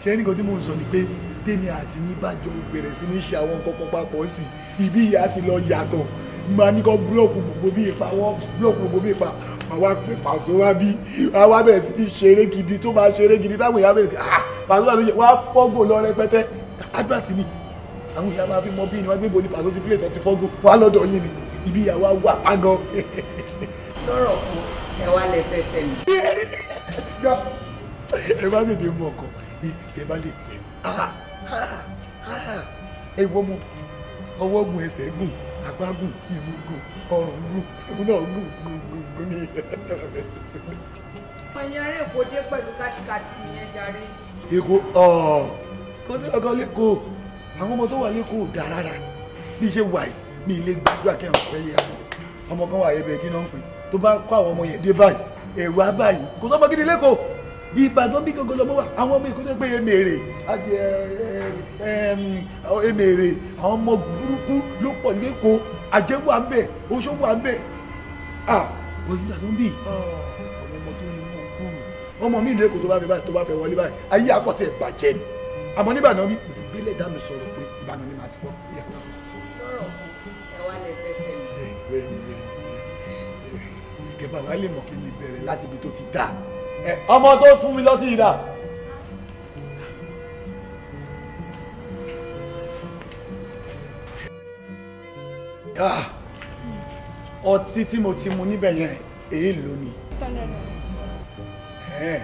Ṣé nǹkan tí mò ń sọ ni pé tèmi àti yín bá jọ bẹ̀rẹ̀ sí ní ṣe àwọn nǹkan kan papọ̀ sí ibi ìyá ti lọ yàtọ̀, máa ní kọ́ búlọ̀kù gbogbo bí ipa wọ́n búlọ̀kù gbogbo bí ipa, máa wá pé Pàṣọ wá bí wá wá bẹ̀rẹ̀ sí ní ṣeré gidi tó máa ṣeré gidi táwọn èèyàn bẹ̀rẹ̀ ah Pàṣọ wà lóye wọ́n á fọ́gò lọ rẹpẹtẹ. Advert ni àwọn èèyàn máa fi mọ bí ni wọ́n gbé bo ni Pàṣọ ti pílẹ̀ tó ti fọ́gò wọ́n á lọ́dọ̀ yín ni ibi ìyá wa wà pàgọ́. Lọ́rọ̀ kan, ẹ wá lẹ fẹ́ fẹ́ mi. Ẹ bá tètè mọ̀ ọkàn tí ẹ bá lè pẹ́ ẹ wọ́n mọ ọwọ́ gùn, ẹsẹ̀ gùn, apá gùn, ìmú gùn, ọrùn gùn, òun náà gùn gùn gùn gùn ní. Ọ̀yin ará Èkó dé pẹ̀lú kátikàti nìyẹn jàre. Èkó kò sí ọkọ lẹ́kọ̀ọ́, àwọn ọmọ tó wà lẹ́kọ̀ọ́ ò dáa rárá. Bí ṣe wà yìí, mi lè gbàdúrà kí àwọn fẹ́ yà wọ́n. Ọmọ kan wà ẹbẹ̀ kí náà ń pè tó bá kó àwọn ọmọ yẹn dé báyìí, ẹ̀rù á báyìí, kò sọ́mọ gidi lẹ́kọ̀ọ́. Ìbàdàn bí gangan lọmọ wà, àwọn ọmọ Èkó tó gbé emèrè emèrè, àwọn ọmọ burúkú ló pọ̀ lẹ́kọ̀ọ́, àjẹ́ wà ń bẹ̀, oṣó wà ń bẹ̀. Bọ̀ Ìbàdàn bí àwọn ọmọ tó ní mú kúrú, ọmọ mi lẹ́kọ̀ọ́ tó bá fẹ́ báyìí, tó bá fẹ́ wọlé báyìí, ayé àkọ́tẹ̀ bàjẹ́ ni. Àmọ́ níbàdàn bí mo ti gbélé dá mi sọ̀rọ̀ pé Ìbàdàn ni màá ti fọ́. Lọ́rọ̀ kan, ẹ wá lẹ fẹ́ fẹ́ mi. Bẹ́ẹ̀ni bẹ́ẹ̀ni, kẹfà wà lè mọ̀ kí n lè bẹ̀rẹ̀ láti ibi tó ti dáa. Ọmọ tó fún mi lọ́tí yìí dà. Ah, ọtí tí mo ti mu níbẹ̀ yẹn èyí ló ni. 200.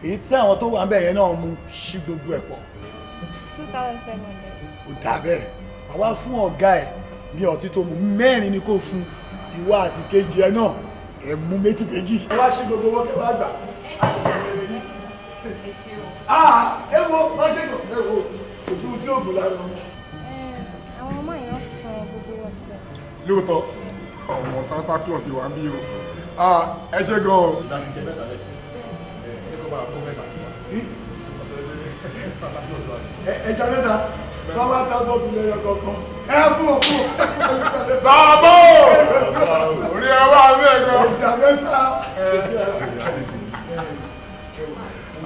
Èyí tí àwọn tó wà níbẹ̀ yẹn náà mu ṣí gbogbo ẹ̀ pọ̀. 2,700. Ó dà bẹ́ẹ̀, wàá wá fún ọ̀gá ẹ̀ ní ọtí tó mu mẹ́rin ni kò fún ìwọ àti kejì ẹ náà ẹ mú méjì méjì. Wá ṣí gbogbo owó kẹwàá gbà. Ah, ẹ wo má ṣe kàn ẹ wo kò sí ohun tí yóò gbó lára wọn. Àwọn ọmọ yẹn wọ́n san gbogbo wọn sílẹ̀. Lóòótọ́ ọmọ Santa Claus ni wà ń bí o. Ah, ẹ ṣe gan o. Láti jẹ mẹ́ta lẹ ẹ ẹ kó máa kó mẹ́ta sí wa. Ẹja mẹ́ta bàbá tásán tún lẹ́yọ kankan ẹ fún ọ fún ọ. Bàbá o, orí ẹ wà mí ẹ gan. Ẹja mẹ́ta.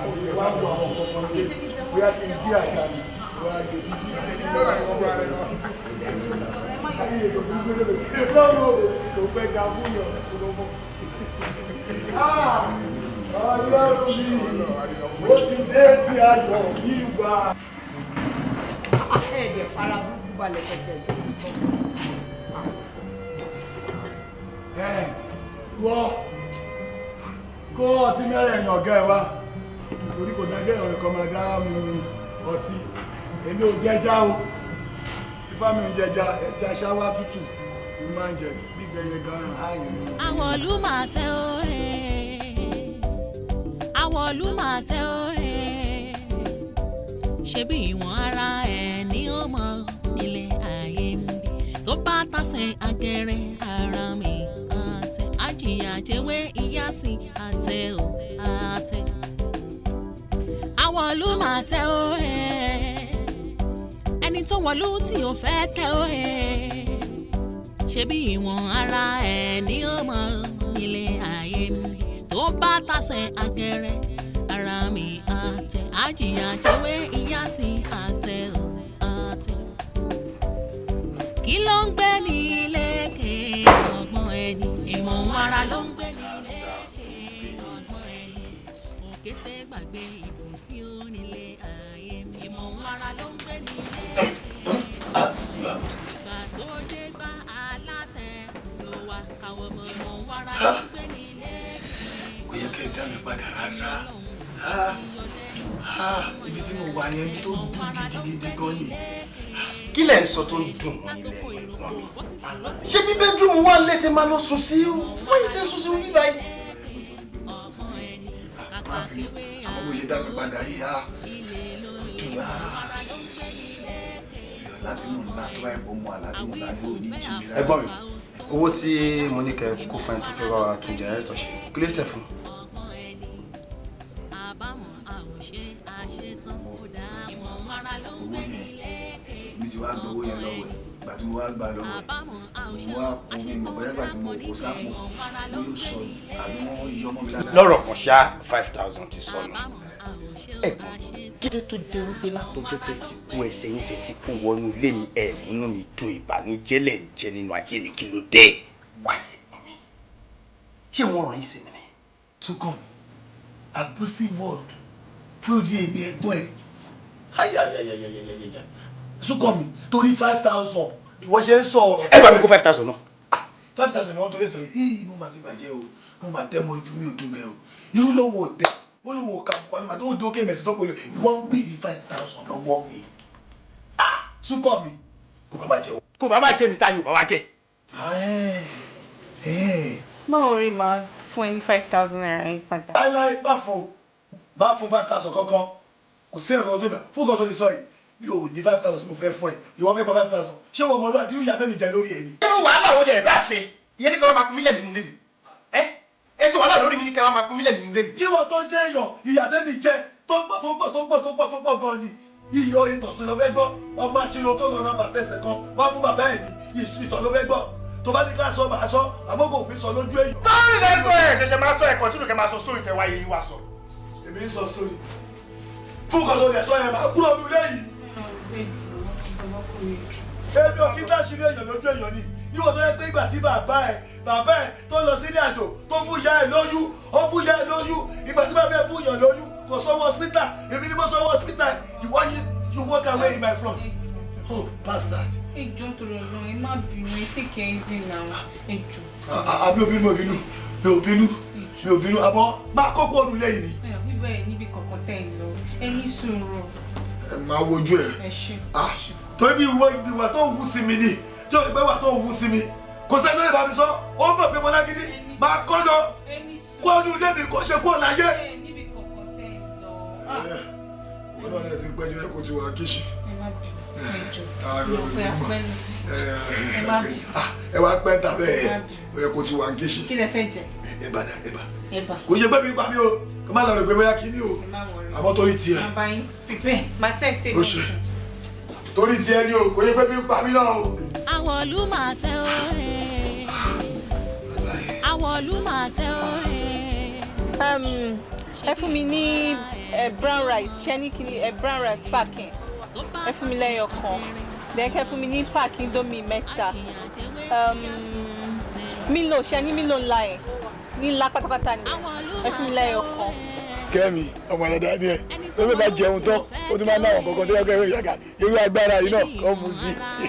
Àti ẹ wá wo àwọn kankan lé bóyá kí n gbé àga mi wá gbé sí bí. Ayé kò sí gbé lè sí lọ́wọ́ kò pẹ́ ga fún yàn kó ló mọ̀. Ọlọ́run mi, ó ti dé bí ayọ̀ mi wá. Ẹ̀ẹ́dẹ̀ fara burúkú balẹ̀ pẹ̀tẹ̀ ìjókòó tán. Ẹ wọ́ kó ọtí mẹ́rẹ̀ẹ̀rin ọ̀gá ẹ wá nítorí kò dájẹ́ ìrọ̀rùn kan máa dá mu ọtí. Èmi ò jẹja o, ifá mi ò jẹja, ẹja ṣáwá tútù mo máa ń jẹ gbígbẹ yẹn gan-an ààyè mi. Àwọ̀lú máa tẹ òye, àwọ̀lú máa tẹ òye, ṣebí ìwọ̀n ara ẹ̀ ní ó mọ nílé ayé ń bí tó bá tàsẹ̀ agẹrẹ ara mi àtẹ àjìyà jẹ́wé ìyá sí àtẹ ò àtẹ. Àwọ̀lú máa tẹ òye, ẹni tó wọ̀lú tí ò fẹ́ tẹ òye, ṣebí ìwọ̀n ara ẹ̀ ní ó mọ nílé ayé mi tó bá tàsẹ̀ agẹrẹ ara mi àtẹ àjìyà jẹ́wé ìyá sí àtẹ ò àtẹ. Kí ló ń gbé ní lékè ọgbọ́n ẹni? Ìmọ̀ ara ló ń gbé ní lékè ọgbọ́n ẹni. Òkété gbàgbé ìbùsí onílé ayé mi. Ìmọ̀ ara ló ń gbé ní lékè ọgbọ́n ẹni. Ìgbà tó dé gbá alátẹ ló wá káwọ́ mọ́. Ìmọ̀ ara ló ń gbé ní lékè. Kò yẹ kẹ́ ẹ dá mi padà rárá. Ibi tí mo wà yẹn ibi tó dùn gidigidi gan ni. Kí lẹ̀ ń sọ tó ń dùn mọ́ ilé ẹ̀gbọ́n mi? Ṣé bí bedroom wà létí máa lọ sùn sí? Wọ́n yìí ti ń sùn sí wí báyìí. Má bínú, àmọ́ bó ṣe dá mi padà yìí á dùn á láti mú ńlá tó bá yẹ kó mú àlá tí mo lá ní òní jí mi rárá. Ẹ̀gbọ́n mi, owó tí mo ní kẹ́ kó fún ẹ tó fẹ́ bá wa tún jẹnẹrétọ̀ ṣe, kí ló tẹ̀ fún? Owó yẹn mi ti wá gba owó yẹn lọ́wọ́ ẹ̀, ìgbà tí mo wá gbà lọ́wọ́ ẹ̀ mo wá kún mi mọ̀ bóyá ìgbà tí mo kó sápò bóyá ó sọnù àbí wọ́n yọ ọmọ mi lára. Lọ́rọ̀ kan ṣá, 5,000 ti sọnù. Ẹ̀gbọ́n, kí ló tó dé wípé látọjọ́ tẹ́ ti kó ẹsẹ̀ yín tẹ́ ti kó wọnú ilé mi ẹ̀ múnú mi dùn, ìbànújẹ́ lẹ̀ ń jẹ nínú ayé mi, kí ló dé? Wáyé mi, ṣé wọ́n ràn yín sí mi ni? Súnkàn, abusive word fún òdi èmi ẹ̀gbọ́n ẹ̀ ayayayayayaya. Súnkàn mi torí 5,000 ìwọ ṣe ń sọ ọ̀rọ̀. Ẹ bá mi kó 5,000 náà. 5,000 ni wọ́n torí sọ̀rọ̀ yìí, mo máa ti bàjẹ́ o, mo máa tẹ́ mọ ojú mi ò dùn mẹ́ o, irú lọ́wọ́ tẹ ó lọ́wọ́ kà pọ̀ àmì àti ó dókè mẹ́sì tó pẹ̀lú ìwọ ń bèrè 5,000 lọ́wọ́ mi. Súnkàn mi kò bá bàjẹ́ o. Kò bá bàjẹ́ mi, ta ni ò bá wá jẹ́? Báwo rí màá fún ẹ ní 5,000 naira yín padà? Láíláí, má fún má fún 5,000 kankan, kò sí ẹ̀rọ tó bẹ̀ fún kan tó ti sọ yìí, mi ò ní 5,000 mo fẹ́ fún ẹ, ìwọ fẹ́ gba 5,000, ṣé wọn mọ̀ lóra tí ìyá tẹ́mi jẹ lórí ẹ̀ ni. Irú wàhálà wo jẹ bá ṣe? Ìyẹn ní kí wọ́n máa kún mílẹ̀ nínú ilé mi. Ẹ ẹ ṣe wàhálà lórí mi ní kí wọ́n máa kún mílẹ̀ nínú ilé mi. Kí wọ́n tó jẹ́ èèyàn, ìyá tẹ́mi jẹ tó pọ̀ tó pọ̀ tó pọ̀ tó pọ̀ tó pọ̀ gan ni. Iyọ̀ ìtọ̀sùn ló fẹ́ gbọ́, ọmọ àṣírò tó lọ ra bàtẹ́sẹ̀ kan wá fún bàbá ẹ̀ ní ìtọ̀ ló fẹ́ gbọ́. Tó bá ní ká sọ màá sọ, àmọ́ kò fi sọ lójú èèyàn. Sórí lẹ sọ ẹ ṣẹ̀ṣẹ̀ máa sọ ẹ kọ̀tínù kẹ máa sọ sórí tẹ wáyé yín wá sọ. Èmi ń sọ sórí. Fún kan tó lè sọ yẹn máa kúrò ní ilé yìí. Èmi ò kí ń dáṣírí èèyàn lójú èèyàn ni. Níwọ̀n tó yẹ pé ìgbà tí bàbá ẹ̀ tó lọ sí ní àjò tó fún ìyá ẹ̀ lóyún, ó fún ìyá ẹ̀ lóyún, ìgbà tí bàbá ẹ̀ fún ìyàn lóyún, kò sówó hospital, èmi ni mo sówó hospital, ìwọ yìí you walk away in my front. Oh, bastard. Ẹ jọ̀ọ́ nítorí Ọlọ́run, ẹ má bínú, ẹ take it easy now. Ẹ jọ̀ọ́. Àbí òbínú, mi ò bínú, mi ò bínú, mi ò bínú, àmọ́ máa kókó ọdún lẹ́yìn ni. Ẹ bíbẹ̀ ẹ níbi kankan tẹ̀ ń lọ, ẹ ní sùúrù. Ẹ máa wojú ẹ. Ẹ ṣé. Ah, torí bí ìwà tó wù sí mi ni, tí ìgbẹ́ wà tó wù sí mi, kò sẹ́ni tó lè bá mi sọ, ó mọ̀ pé mo lágídí, máa kọ́ lọ, kó ọdún lé mi kó ṣe kó láyé. Ìwọ náà lè ti gbẹ́jọ́ ẹ kó ti wà kíṣì. Ẹ wá pẹ́ ń ta bẹ́ẹ̀, ó yẹ kó ti wà kíṣì. Kí lẹ fẹ́ jẹ? Ẹ̀bà dà, ẹ̀bà. Ẹ̀bà. Kò ṣe pé mi pa mí o, kò má lọ rò pé bóyá kí ni o, àmọ́ torí tiẹ̀. Màá bá yín prepare, màá set table. Ó ṣe. Torí tiẹ̀ ni o, kò ṣe pé mi pa mí náà o. Àwọ̀lú máa tẹ òye. Àwọ̀lú máa tẹ òye. Ẹ fún mi ní brown rice, ṣé ní kíni brown rice packing. Ẹ fún mi lẹ́yọ kan. Then kẹ́ fún mi ní pack indomie mẹ́ta. Milo, ṣé ní Milo ńlá yẹn? Ní ńlá pátápátá ni. Ẹ fún mi lẹ́yọ kan. Kẹ́mi, ọmọ ẹ̀dá ni ẹ̀, tó bẹ́ẹ̀ bá jẹun tán, ó tún máa ń náwọn kankan tó yẹ kó ẹ̀rọ ìyàgà, irú agbára yìí náà kọ́ mu sí i,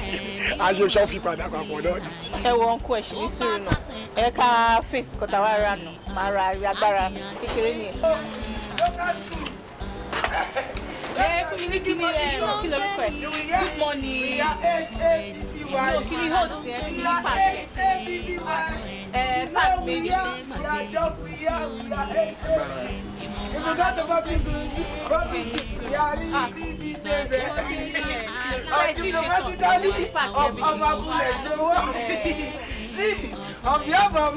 a ṣe ṣọ́ọ̀fì padà papọ̀ náà ni. Ẹ wo ọ̀nkú ẹ̀ ṣì ní sùúrù náà, ẹ ká fèsì kọta wá rà nù, máa ra agbára kékeré nìyẹn. Ẹ fún mi ní kíni ẹ kí lorúkọ ẹ? Good morning. No, kíni hold ẹ fún mi ní pack ẹ. Pack méjì. If you got the public good, public diplomatically of Omabule Sowo. See, on behalf of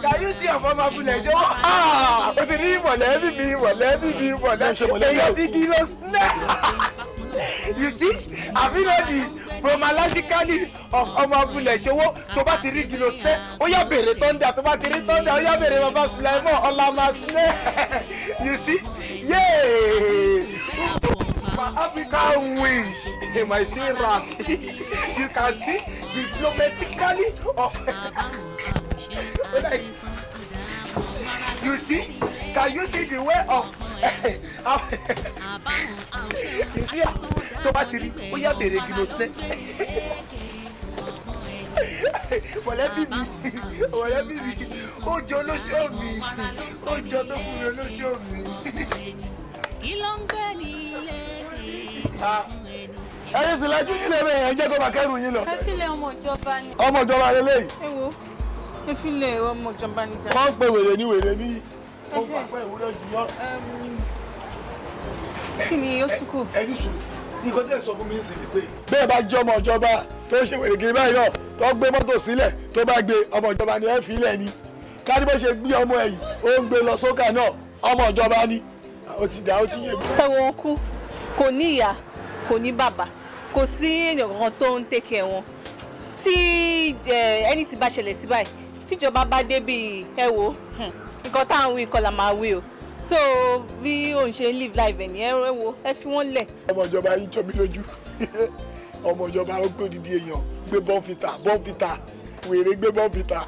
can you see of Omabule Sowo? Ah, o ti rí mọ̀lẹ́bí mi, mọ̀lẹ́bí mi, mọ̀lẹ́bí èyí ti kí ló snẹ́. You see, àbí náà di chronologically of Omabule Sowo, tó bá ti rí kí ló snẹ́, ó yá bèrè tọ́ndà, tó bá ti rí tọ́ndà, ó yá bèrè bàbá Sulaimon Ọlámà snẹ́. You see, yay! My African wish, my rat. You can see diplomatically of like, you see, can you see the way of you see tó bá ti rí ó yá bèrè kí ló ṣe. Mọ̀lẹ́bí mi, mọ̀lẹ́bí mi, ó jọ olóṣó mi, ó jọ tó fún mi olóṣó mi. Kí ló ń gbé ní ilé Ẹyin sì lajú yín lẹ́bẹ̀ẹ́ yẹn, jẹ́ kó máa kẹ́rù yín lọ. Ẹ filẹ̀ ọmọ ìjọba ni. Ọmọ ìjọba lélẹ́yìí. Ẹ wo, ẹ filẹ̀ ọmọ ìjọba ni jà. Wọ́n ń pe wèrè ní wèrè ní. Ó fà pẹ́ ìwúrẹ́ jù yọ. Kí ni ó tún kù? Ẹni sùn, nǹkan tẹ́ ẹ sọ fún mi ń sìn ni pé. Bẹ́ẹ̀ bá jẹ́ ọmọ ìjọba tó ń ṣe wèrè kiri báyìí náà, tó gbé mọ́tò sílẹ̀, tó bá gbé ọmọ ìjọba ni ẹ fi ilẹ̀ ni. Ká ní bó ṣe gbé ọmọ ẹ̀yìn, ó ń gbé lọ sókà náà, ọmọ ìjọba ni. Ó ti dà, ó ti yé mi. Ẹ wo ọkú, kò ní ìyá, kò ní bàbá, kò sí èèyàn kankan tó ń take care wọn. Tí ẹni tí bá ṣẹlẹ̀ sí báyìí, tíjọba bá débi ẹ wo, nǹkan tá à ń wí kọ́ la máa wí o. So bí òun ṣe ń live life ẹ̀ ní ẹ wo, ẹ fi wọ́n lẹ̀. Ọmọ ìjọba yìí jọ mí lójú. Ọmọ ìjọba ó gbé odidi èèyàn, gbé bọ́ǹfìtà, bọ́ǹfìtà, wèrè gbé bọ́ǹfìtà.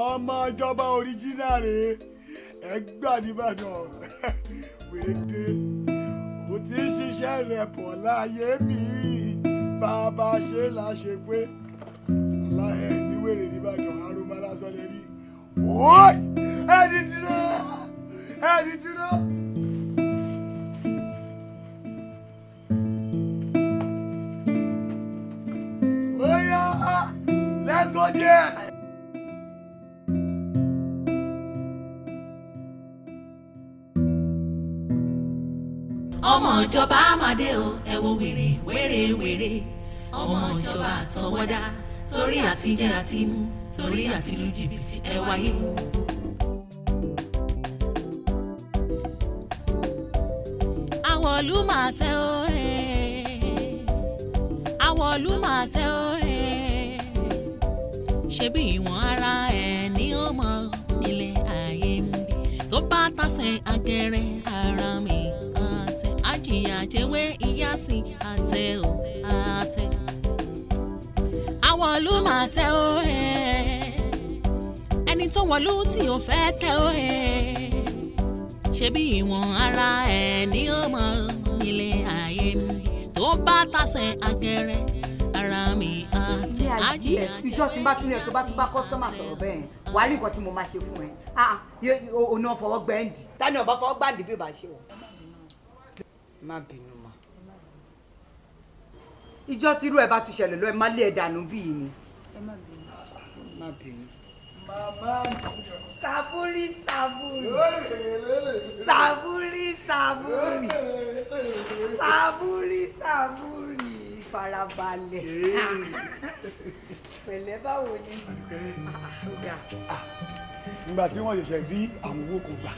Ọmọ ìjọba oríjìnà rèé, ẹ gbà nìbàdàn wèrè dé. Ó ti ń ṣiṣẹ́ rẹ̀ bọ̀ láyé mi, bàbá ṣe là ṣe pé aláhẹ ní wèrè nìbàdàn arúgbó lásán lè rí. Wọ́ọ̀ì, ẹni dúró, ẹni dúró. Oya, let's go there. Ọmọ ìjọba àmàdé o, ẹ wo wèrè wèrè wèrè, ọmọ ìjọba àtọwọ́dá, torí àti jẹ àti mu, torí àti lu jìbìtì, ẹ wáyé. Àwọ̀lú máa tẹ́ o, àwọ̀lú máa tẹ́ o, ṣebí ìwọ̀n ara ẹ̀ ní ó mọ nílé ayé ń bí, tó bá tàsẹ̀ agẹrẹ ara mi àtẹ àjìyà jẹ́wé ìyá sí àtẹ ò àtẹ. Àwọ̀lú máa tẹ́ o, ẹni tó wọ̀lú tí ò fẹ́ tẹ́ o, ṣebí ìwọ̀n ara ẹ̀ ní ó mọ nílé ayé ń bí, tó bá tàsẹ̀ agẹrẹ ara mi àtẹ àjìyà jẹ́wé. Ìjọ tí n bá tún yẹ tó bá tún bá kọ́sítọ́mà sọ̀rọ̀ bẹ́ẹ̀, wàá rí nǹkan tí mo máa ṣe fún ẹ. Òun fọwọ́ gbẹ́ǹdì tani ọba fọwọ́ gbàǹdì bí ó bá ṣe o. Má bínú ma, ìjọ tí irú ẹ bá tún ṣẹlẹ̀ lọ, ẹ má lé ẹ dànù bíi ni. Má bínú. Sàbúrì sàbúrì sàbúrì sàbúrì sàbúrì sàbúrì, farabalẹ̀ pẹ̀lẹ́, báwo ni? Nígbà tí wọ́n ṣẹ̀ṣẹ̀ rí àwọn owó kan gbà,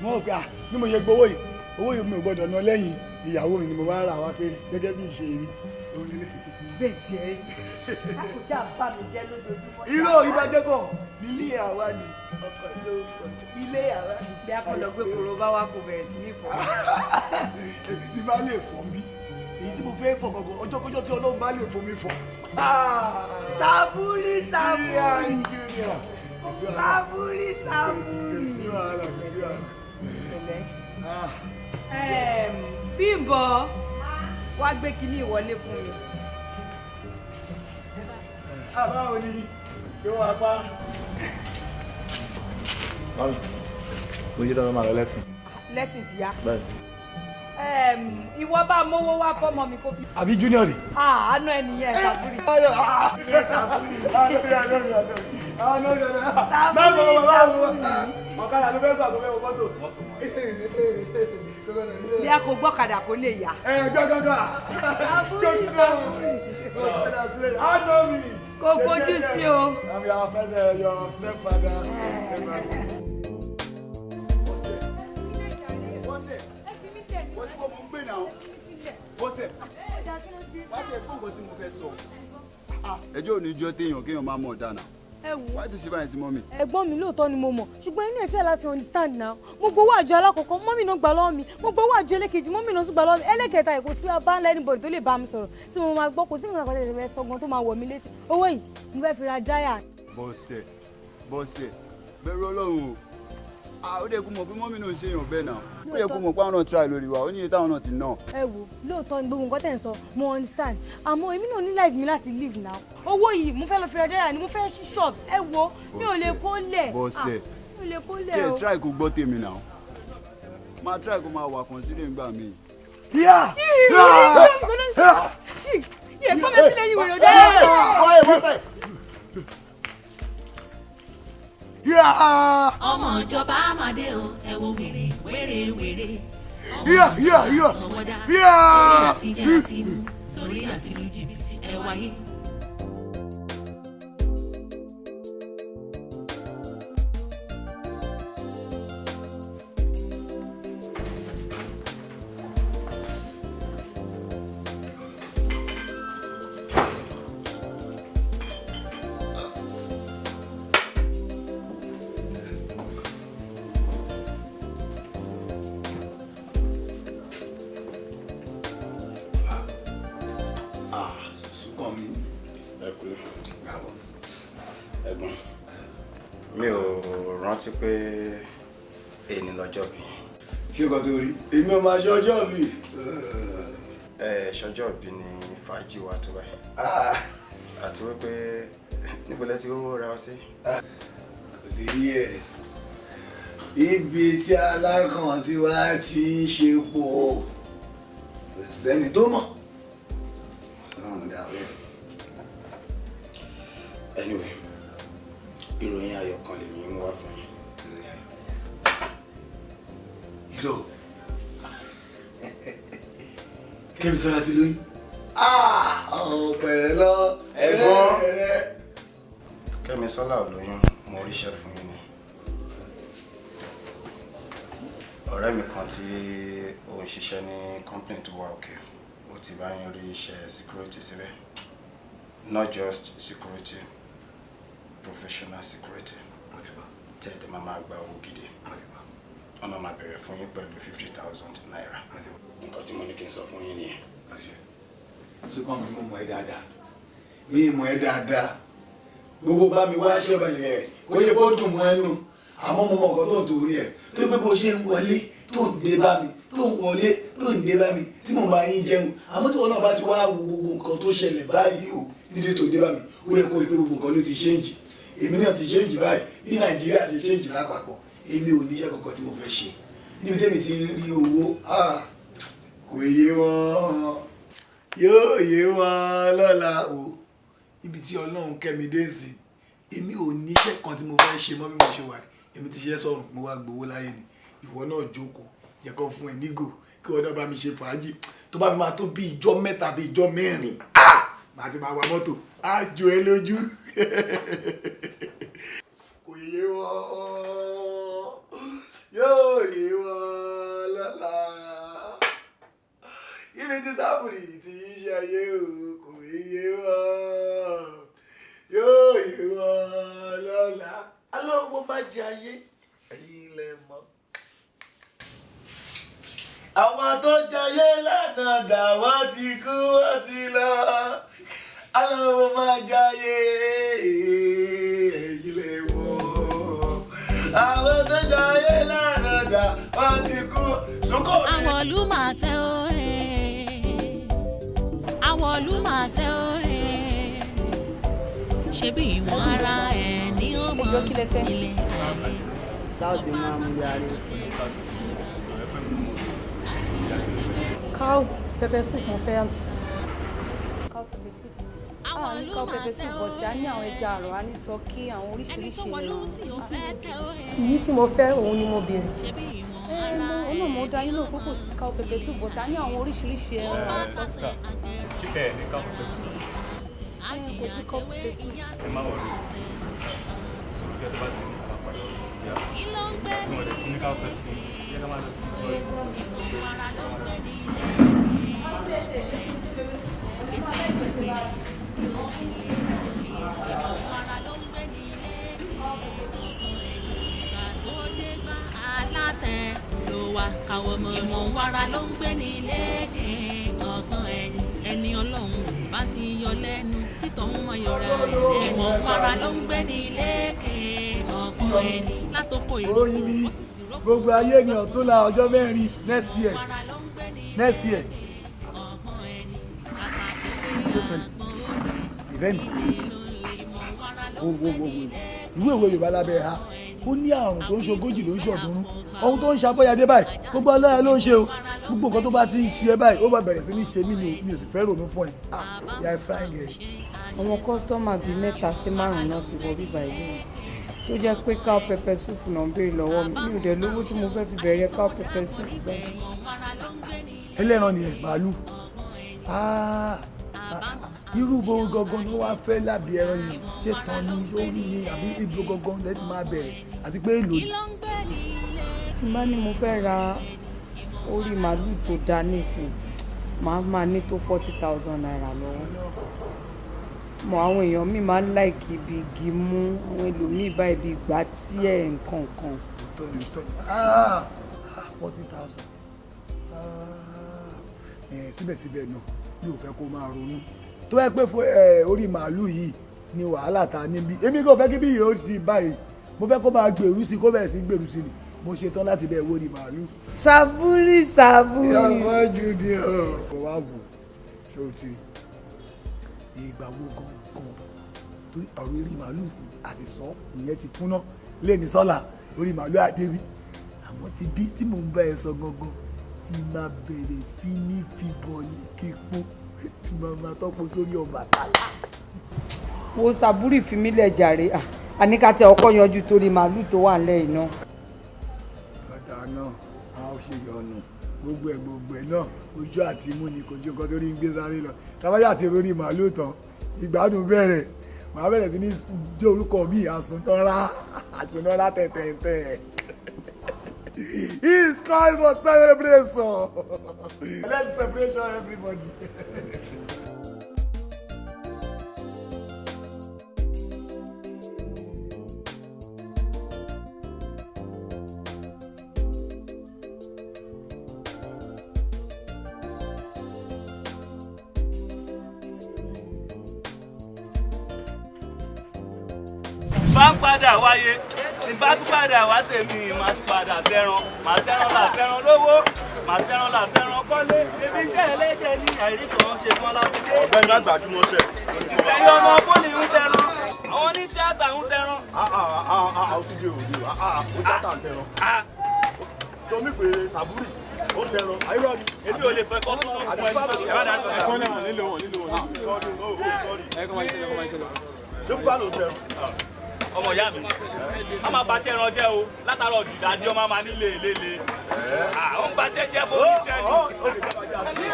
wọ́n rò pé bí mo ṣe gbowó yìí, owó yìí mi ò gbọ́dọ̀ ná lẹ́yìn ìyàwó mi ni mo máa ń rà wá pé gẹ́gẹ́ bí ìṣe mi. Bẹ́ẹ̀ tiẹ̀ kò sí àbá mi jẹ́ lójoojúmọ́. Irọ́ ìbàjẹ́ kọ̀ nílé àwa ni ọkọ̀ ló ń pọ̀ jù nílé àwa ni. Bí a kò lọ gbé koro bá wa kò bẹ̀rẹ̀ sí ní fọ́. Tí bá lè fọ́ bí èyí tí mo fẹ́ fọ gangan, ọjọ́kọ́jọ́ tí Ọlọ́run bá lè fọ́ mi fọ́. Sàbúrì sàbúrì sàbúrì sàbúrì. Kò sí wàhálà, kò sí wàhálà. Bímbọ́, wá gbé kinní ìwọlé fún mi. Báwo ni ṣé wàá pa. Mami, mo yí dáná máa lọ lẹ́sìn. Lẹ́sìn ti yá. Bẹ́ẹ̀ni. Ìwọ bá mówó wá fọmọ mi kó fi. Àbí junior rè. Àánú ẹ nìyẹn, Sàbúrì. Sàbúrì sàbúrì. Ọ̀kadà ló fẹ́ gbà kó fẹ́ wọ mọ́tò. Bí a kò gbọ́kadà kó lè yá. Ẹ gbọ́dọ̀gbọ́. Sàbúrì sàbúrì. Ọ̀kadà sílẹ̀, àánú mi. Kò fojú sí o. I'm your father, your stepfather. Wọ́n ti kọ́ mo ń gbé náà. Bọ́sẹ̀, wá tiẹ̀ gbọ́ nǹkan tí mo fẹ́ sọ. Ẹjọ́ ò ní jọ́ téèyàn kéèyàn máa mọ̀ dáná. Ẹ wò. Wáyé tó ṣe báyìí sí mọ́mì. Ẹ̀gbọ́n mi, lóòótọ́ ni mo mọ̀, ṣùgbọ́n inú ẹ̀ try láti understand now. Mo gbowó àjọ alákọ̀ọ́kọ́, mọ́mì náà gbà lọ́wọ́ mi. Mo gbowó àjọ ẹlẹ́kejì, mọ́mì náà tún gbà lọ́wọ́ mi. Ẹlẹ́kẹta ẹ̀, kò sí abá ńlá anybody tó lè bá mi sọ̀rọ̀ tí mo máa gbọ́. Kò sí nǹkan kan tẹ̀lé fẹ́ sọ gan tó máa wọ̀ mí létí. Owó yìí mo fẹ́ fi ra dráyà. Bọ́sẹ̀, Bọ́sẹ̀, bẹ̀rù Ọlọ́run o. Ah, ó dẹ̀ kó mọ̀ pé mọ́mì náà ń ṣèyàn bẹ́ẹ̀ náà. Ó yẹ kó mọ̀ pé àwọn náà try lórí wa, ó ní iye táwọn náà ti ná. Ẹ wò, lóòótọ́ ni gbogbo nǹkan tẹ̀ ń sọ, mo understand, àmọ́ èmi náà ní life mi láti live now. Owó yìí mo fẹ́ lọ fi ra dráyà ni, mo fẹ́ ṣí shop. Ẹ wo, mi ò lè kó lẹ̀. Bọ́sẹ̀, mi ò lè kó lẹ̀ tí ẹ o. try kó gbọ́ tèmi náà. Máa try kó máa wà consider nígbà míì. Yíyá! Yẹ kọ́ mi sílẹ̀ yìí, wèrè ọ̀dọ́. Ọmọ ìjọba àmàdé o, ẹ wo wèrè wèrè wèrè, ọmọ Yíyá, yíyá, ìjọba yíyá. àtọwọ́dá, Yíyá. torí àti jẹ àti mu, torí àti lu jìbìtì, ẹ wáyé. rántí pé èní lọ́jọ́ bí. Ṣé nǹkan tó rí, èmi ò máa ṣe ọjọ́ mi. Ẹ ṣọjọ́ bí ni fàájì wa tó báyìí. Àti wípé níbo lẹ ti rówó ra ọtí? Kò lè rí ẹ, ibi tí alákàn tí wàá ti ń ṣe pò, kò sẹ́ni tó mọ̀. Ọlọ́run dà bẹ́ẹ̀. Anyway, ìròyìn ayọ̀ kan lèmi ń wá fún yín. Irọ́, Kẹ́misọ́lá ti lóyún. Ọ̀pẹ̀ lọ. Ẹ̀gbọ́n, Kẹ́misọ́lá ò lóyún, mo ríṣẹ́ fún yín ni. Ọ̀rẹ́ mi kan tí ó ń ṣiṣẹ́ ní company tó wà òkè, ó ti bá yín rí iṣẹ́ security síbẹ̀. Not just security, professional security. Tẹ́ ẹ̀ dẹ̀ máa máa gba owó gidi. Ọ̀nà máa bẹ̀rẹ̀ fún yín pẹ̀lú ₦50,000. Nǹkan tí mo ní kí n sọ fún yín nìyẹn. Ṣùgbọ́n mi mọ̀ ẹ́ dáadáa, mi mọ̀ ẹ́ dáadáa. Gbogbo bá mi wá ṣẹ́ bá yẹn kó yẹ kó dùn mọ́ ẹnu, àmọ́ mo mọ̀ nǹkan tó ń torí ẹ̀ tó pé bó ṣe ń wọlé tó ń dé bá mi, tó ń wọlé tó ń dé bá mi tí mo máa yín jẹun. Àmọ́ tí wọn náà bá ti wá wo gbogbo nǹkan tó ṣẹlẹ̀ báyìí o, nídìí tó dé bá mi, ó yẹ kó rí pé gbogbo nǹkan ló ti ṣéǹjì. Èmi náà ti ṣéǹjì báyìí, bí Nàìjíríà ti ṣéǹjì lápapọ̀. Èmi ò níṣẹ́ kankan tí mo fẹ́ ṣe níbi tẹ́mi ti rí owó. Kò yé wọn, yóò yé wọn lọ́la o. Ibi tí Ọlọ́run kẹ́mi dé sí, èmi ò níṣẹ́ kan tí mo fẹ́ ṣe mọ́ bí mo ṣe wà. Èmi ti ṣiṣẹ́ sọ̀rùn, mo wá gbowó láyé ni. Ìwọ náà jókòó, jẹ́ kó fún ẹ nígò kí ìwọ náà bá mi ṣe fàájì. Tó bá fi máa tó bí ìjọ mẹ́ta bí ìjọ mẹ́rin, màá ti máa wa mọ́tò á jò ẹ lójú. Kò yé wọn, yóò yé wọn lọ́la. Ibi tí sáfùrì ti ń ṣe ayé o, kò yé wọn, yóò yé wọn lọ́la. Alóòwò má jẹ ayé, ẹ̀yin lẹ mọ̀. Àwọn tó jayé lánàá dà, wọ́n ti kú, wọ́n ti lọ. Alóòwò má jayé, ẹ̀yin lẹ mọ̀. Àwọn tó jayé lánàá dà, wọ́n ti kú. Sókò mi. Àwọ̀lú máa tẹ òye, àwọ̀lú máa tẹ òye, ṣebí ìwọ̀n ara ẹ̀ ní ó mọ ilé ayé. Láti máa mú yàrá. Cow pepper soup mo fẹ́, àǹtí. Cow pepper soup. Ah, ní cow pepper soup, but a ní àwọn ẹja àrọ̀, a ní turkey, àwọn oríṣiríṣi ẹran. Èyí tí mo fẹ́ òun ni mo béèrè. Ẹ mo náà mo dá yín lóhùn pé kò sí cow pepper soup, but a ní àwọn oríṣiríṣi ẹran. Ṣé ẹ ní cow pepper soup? Ẹ kò sí cow pepper soup. Ẹ má wọlé sọ̀rọ̀ kí ẹ tó bá ti ní àpàdé ọ̀rọ̀ ìyá tí wọ́n lè ti ní cow pepper soup, yẹ ká máa lọ sí Alátẹ ló wà káwọ́ mọ́, ìwọ̀n wàrà ló ń gbé ní lékè ọgbọ́n ẹni. Ẹni ọlọ́run bá ti yọ lẹ́nu títọ̀hún mọ́ yọra rẹ̀. Ìwọ̀n wàrà ló ń gbé ní lékè ọgbọ́n ẹni látòkò ìlú. Oyin mi, gbogbo ayé ni ọ̀túnla ọjọ́ mẹ́rin, next year, next year. Ló ṣẹlẹ̀ ìfẹ́ mi, wo wo wo wo, ìwé ìwé Yorùbá lábẹ́ ha, ó ní àrùn tó ń ṣogójì ló ń ṣọ̀dúnrún. Ohun tó ń ṣàbọ̀yàdé báyìí, gbogbo ọlọ́yà ló ń ṣe o. Gbogbo nǹkan tó bá ti ń ṣe ẹ báyìí, ó bá bẹ̀rẹ̀ sí ní ṣe mí ni o. Mi ò sì fẹ́ ronú fún ẹ. Ah, ìyá ẹ fine girl. Àwọn customer bíi mẹ́ta sí márùn-ún náà ti wọ bíbá ìlú mi tó jẹ́ pé cow pepper soup náà ń béèrè lọ́wọ́ mi. Mi ò dẹ̀ lówó tí mo fẹ́ fi bẹ̀rẹ̀ cow pepper soup bẹ́ẹ̀. Ẹlẹ́ran ni ẹ̀ màálù. Ah, irú bo gangan ni wọ́n wá fẹ́ lábì ẹran yìí? Ṣé tán ni orí ni àbí ibo gangan lẹ́ ti máa bẹ̀rẹ̀, àti pé èlò ni? Tí n bá ní mo fẹ́ ra orí màálù tó dáa nísìn, màá máa ní tó ₦40,000 lọ́wọ́. Mọ àwọn èèyàn mi máa ń like ibi igi mú, àwọn ẹlòmíì bá ibi ìgbà tí ẹ̀ nǹkan kan. 40,000. Síbẹ̀síbẹ̀ náà, mi ò fẹ́ kó máa ronú tó bá yẹ pé orí màálù yìí ni wàhálà ta níbí. Èmi kò fẹ́ kí bí yìí ó di báyìí. Mo fẹ́ kó máa gbèrú sí i, kó bẹ̀rẹ̀ sí gbèrú sí ni. Mo ṣetán láti bẹ́ẹ̀ wó ni màálù. Sàbúrì, Sàbúrì. Yàrá Junior. Kò wá wò ṣé o ti rí ìgbà wo gangan, torí ọ̀rọ̀ eré màálù sí àti sọ ìyẹn ti kúnná lé ní sọ́là orí màálù àdébí, àmọ́ ti bí tí mò ń bá ẹ sọ gangan ti máa bẹ̀rẹ̀ sí ní fìbọn ní kíkún tí máa máa tọ́pọ̀ sórí Ọbàtálá. Wo, Sàbúrì, fi mí lẹ̀ jàre. Ah, àní ká tẹ ọkọ yanjú torí màálù tó wà nílẹ̀ yìí náà. Ọ̀dà náà a ó ṣe yọnu gbogbo ẹ̀, gbogbo ẹ̀ náà ojú àti imú ni, kò sí nǹkan tó rí ń gbé sáré lọ. Tábàyà àti orí màálù tán, ìgbádùn bẹ̀rẹ̀, màá bẹ̀rẹ̀ sí ní jẹ́ orúkọ mi àsùnnára, àsùnnára tẹ̀tẹ̀tẹ̀. It's time for celebration. Let's celebration, everybody. Bá ń padà wáyé, tí bá tún padà wá tèmi, máa tún padà fẹ́ràn, máa fẹ́ràn là fẹ́ràn lówó, máa fẹ́ràn là fẹ́ràn kọ́lé. Ebi iṣẹ́ ẹlẹ́jẹ̀ ní àìrísàn ṣe kan lábídé. Ọ̀gbẹ́ni àgbàjúmọ̀ ṣe. Ìfẹ̀yìn ọmọ pólì ń tẹran, àwọn oní tíátà ń tẹran. Ó ti di òde o, ó tíátà ń tẹran. Sọ mí pé Sàbúrì ó ń tẹran, ayé ni. Èmi ò lè fẹ́ kọ́ fún ọmọ ẹ̀. Ẹ̀kọ́ náà nílò wọn, nílò wọn. Ẹ̀kọ́ máa ń ṣẹlẹ̀, ẹ̀kọ́ máa ń ṣẹlẹ̀. Ṣé bá ló ń tẹran? Ọmọ ìyá mi, a máa bàṣẹ ẹran jẹ́ o, látàrọ dìdàdí ọmọ máa nílé lélẹ̀. Ó ń bàṣẹ jẹ́ fún oníṣẹ́ ni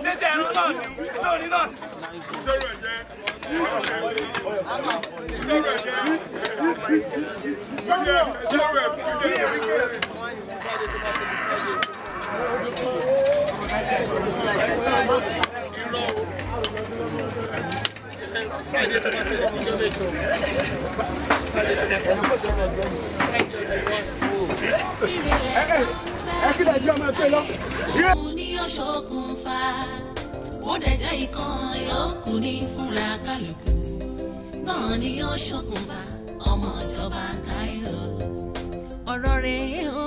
ṣẹṣẹ ẹran náà ni sórí náà. Ẹ kí lè jẹ́ ọmọ ẹgbẹ́ lọ. Òun ni ó ṣokùnfà bó dẹ̀ jẹ́ ikán yòókù ní fúnra kálukú náà ni ó ṣokùnfà ọmọ ìjọba Cairo. Ọ̀rọ̀ rẹ̀ ó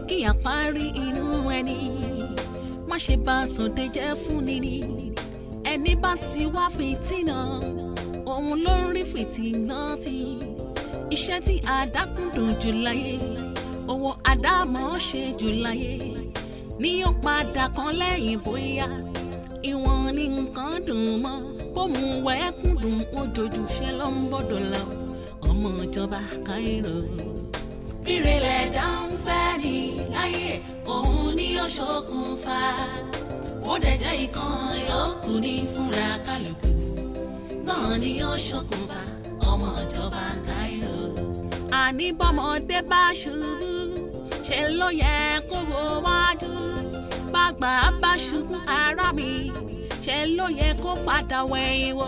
kí àparí inú ẹni má ṣe bá tòde jẹ́ fún ni ni ẹni bá ti wá fìtínà, òun ló ń rí fìtínà tí iṣẹ́ tí àdákùndùn jù láyé, owó àdámọ̀ ṣe jù láyé ní ó padà kan lẹ́yìn. Bóyá ìwọ̀n ní nǹkan dùn mọ́ kó mú wẹ́ẹ́kùn dùn ojoojúṣe ṣe ló ń bọ̀dọ̀ lọ ọmọ ìjọba Cairo. Bírèlẹ̀ dáhùn fẹ́ ní láyé, òun ni ó ṣokùnfà ó dẹ̀ jẹ́ ìkan yòókù ní fúnra kálukú náà ni ó ṣokùnfà ọmọ ìjọba Cairo. Àní bọ́mọdé bá ṣubú, ṣe ló yẹ kó wo wájú. Bàgbà bá ṣubú, ara mi, ṣe ló yẹ kó padà wẹ̀yìn wò.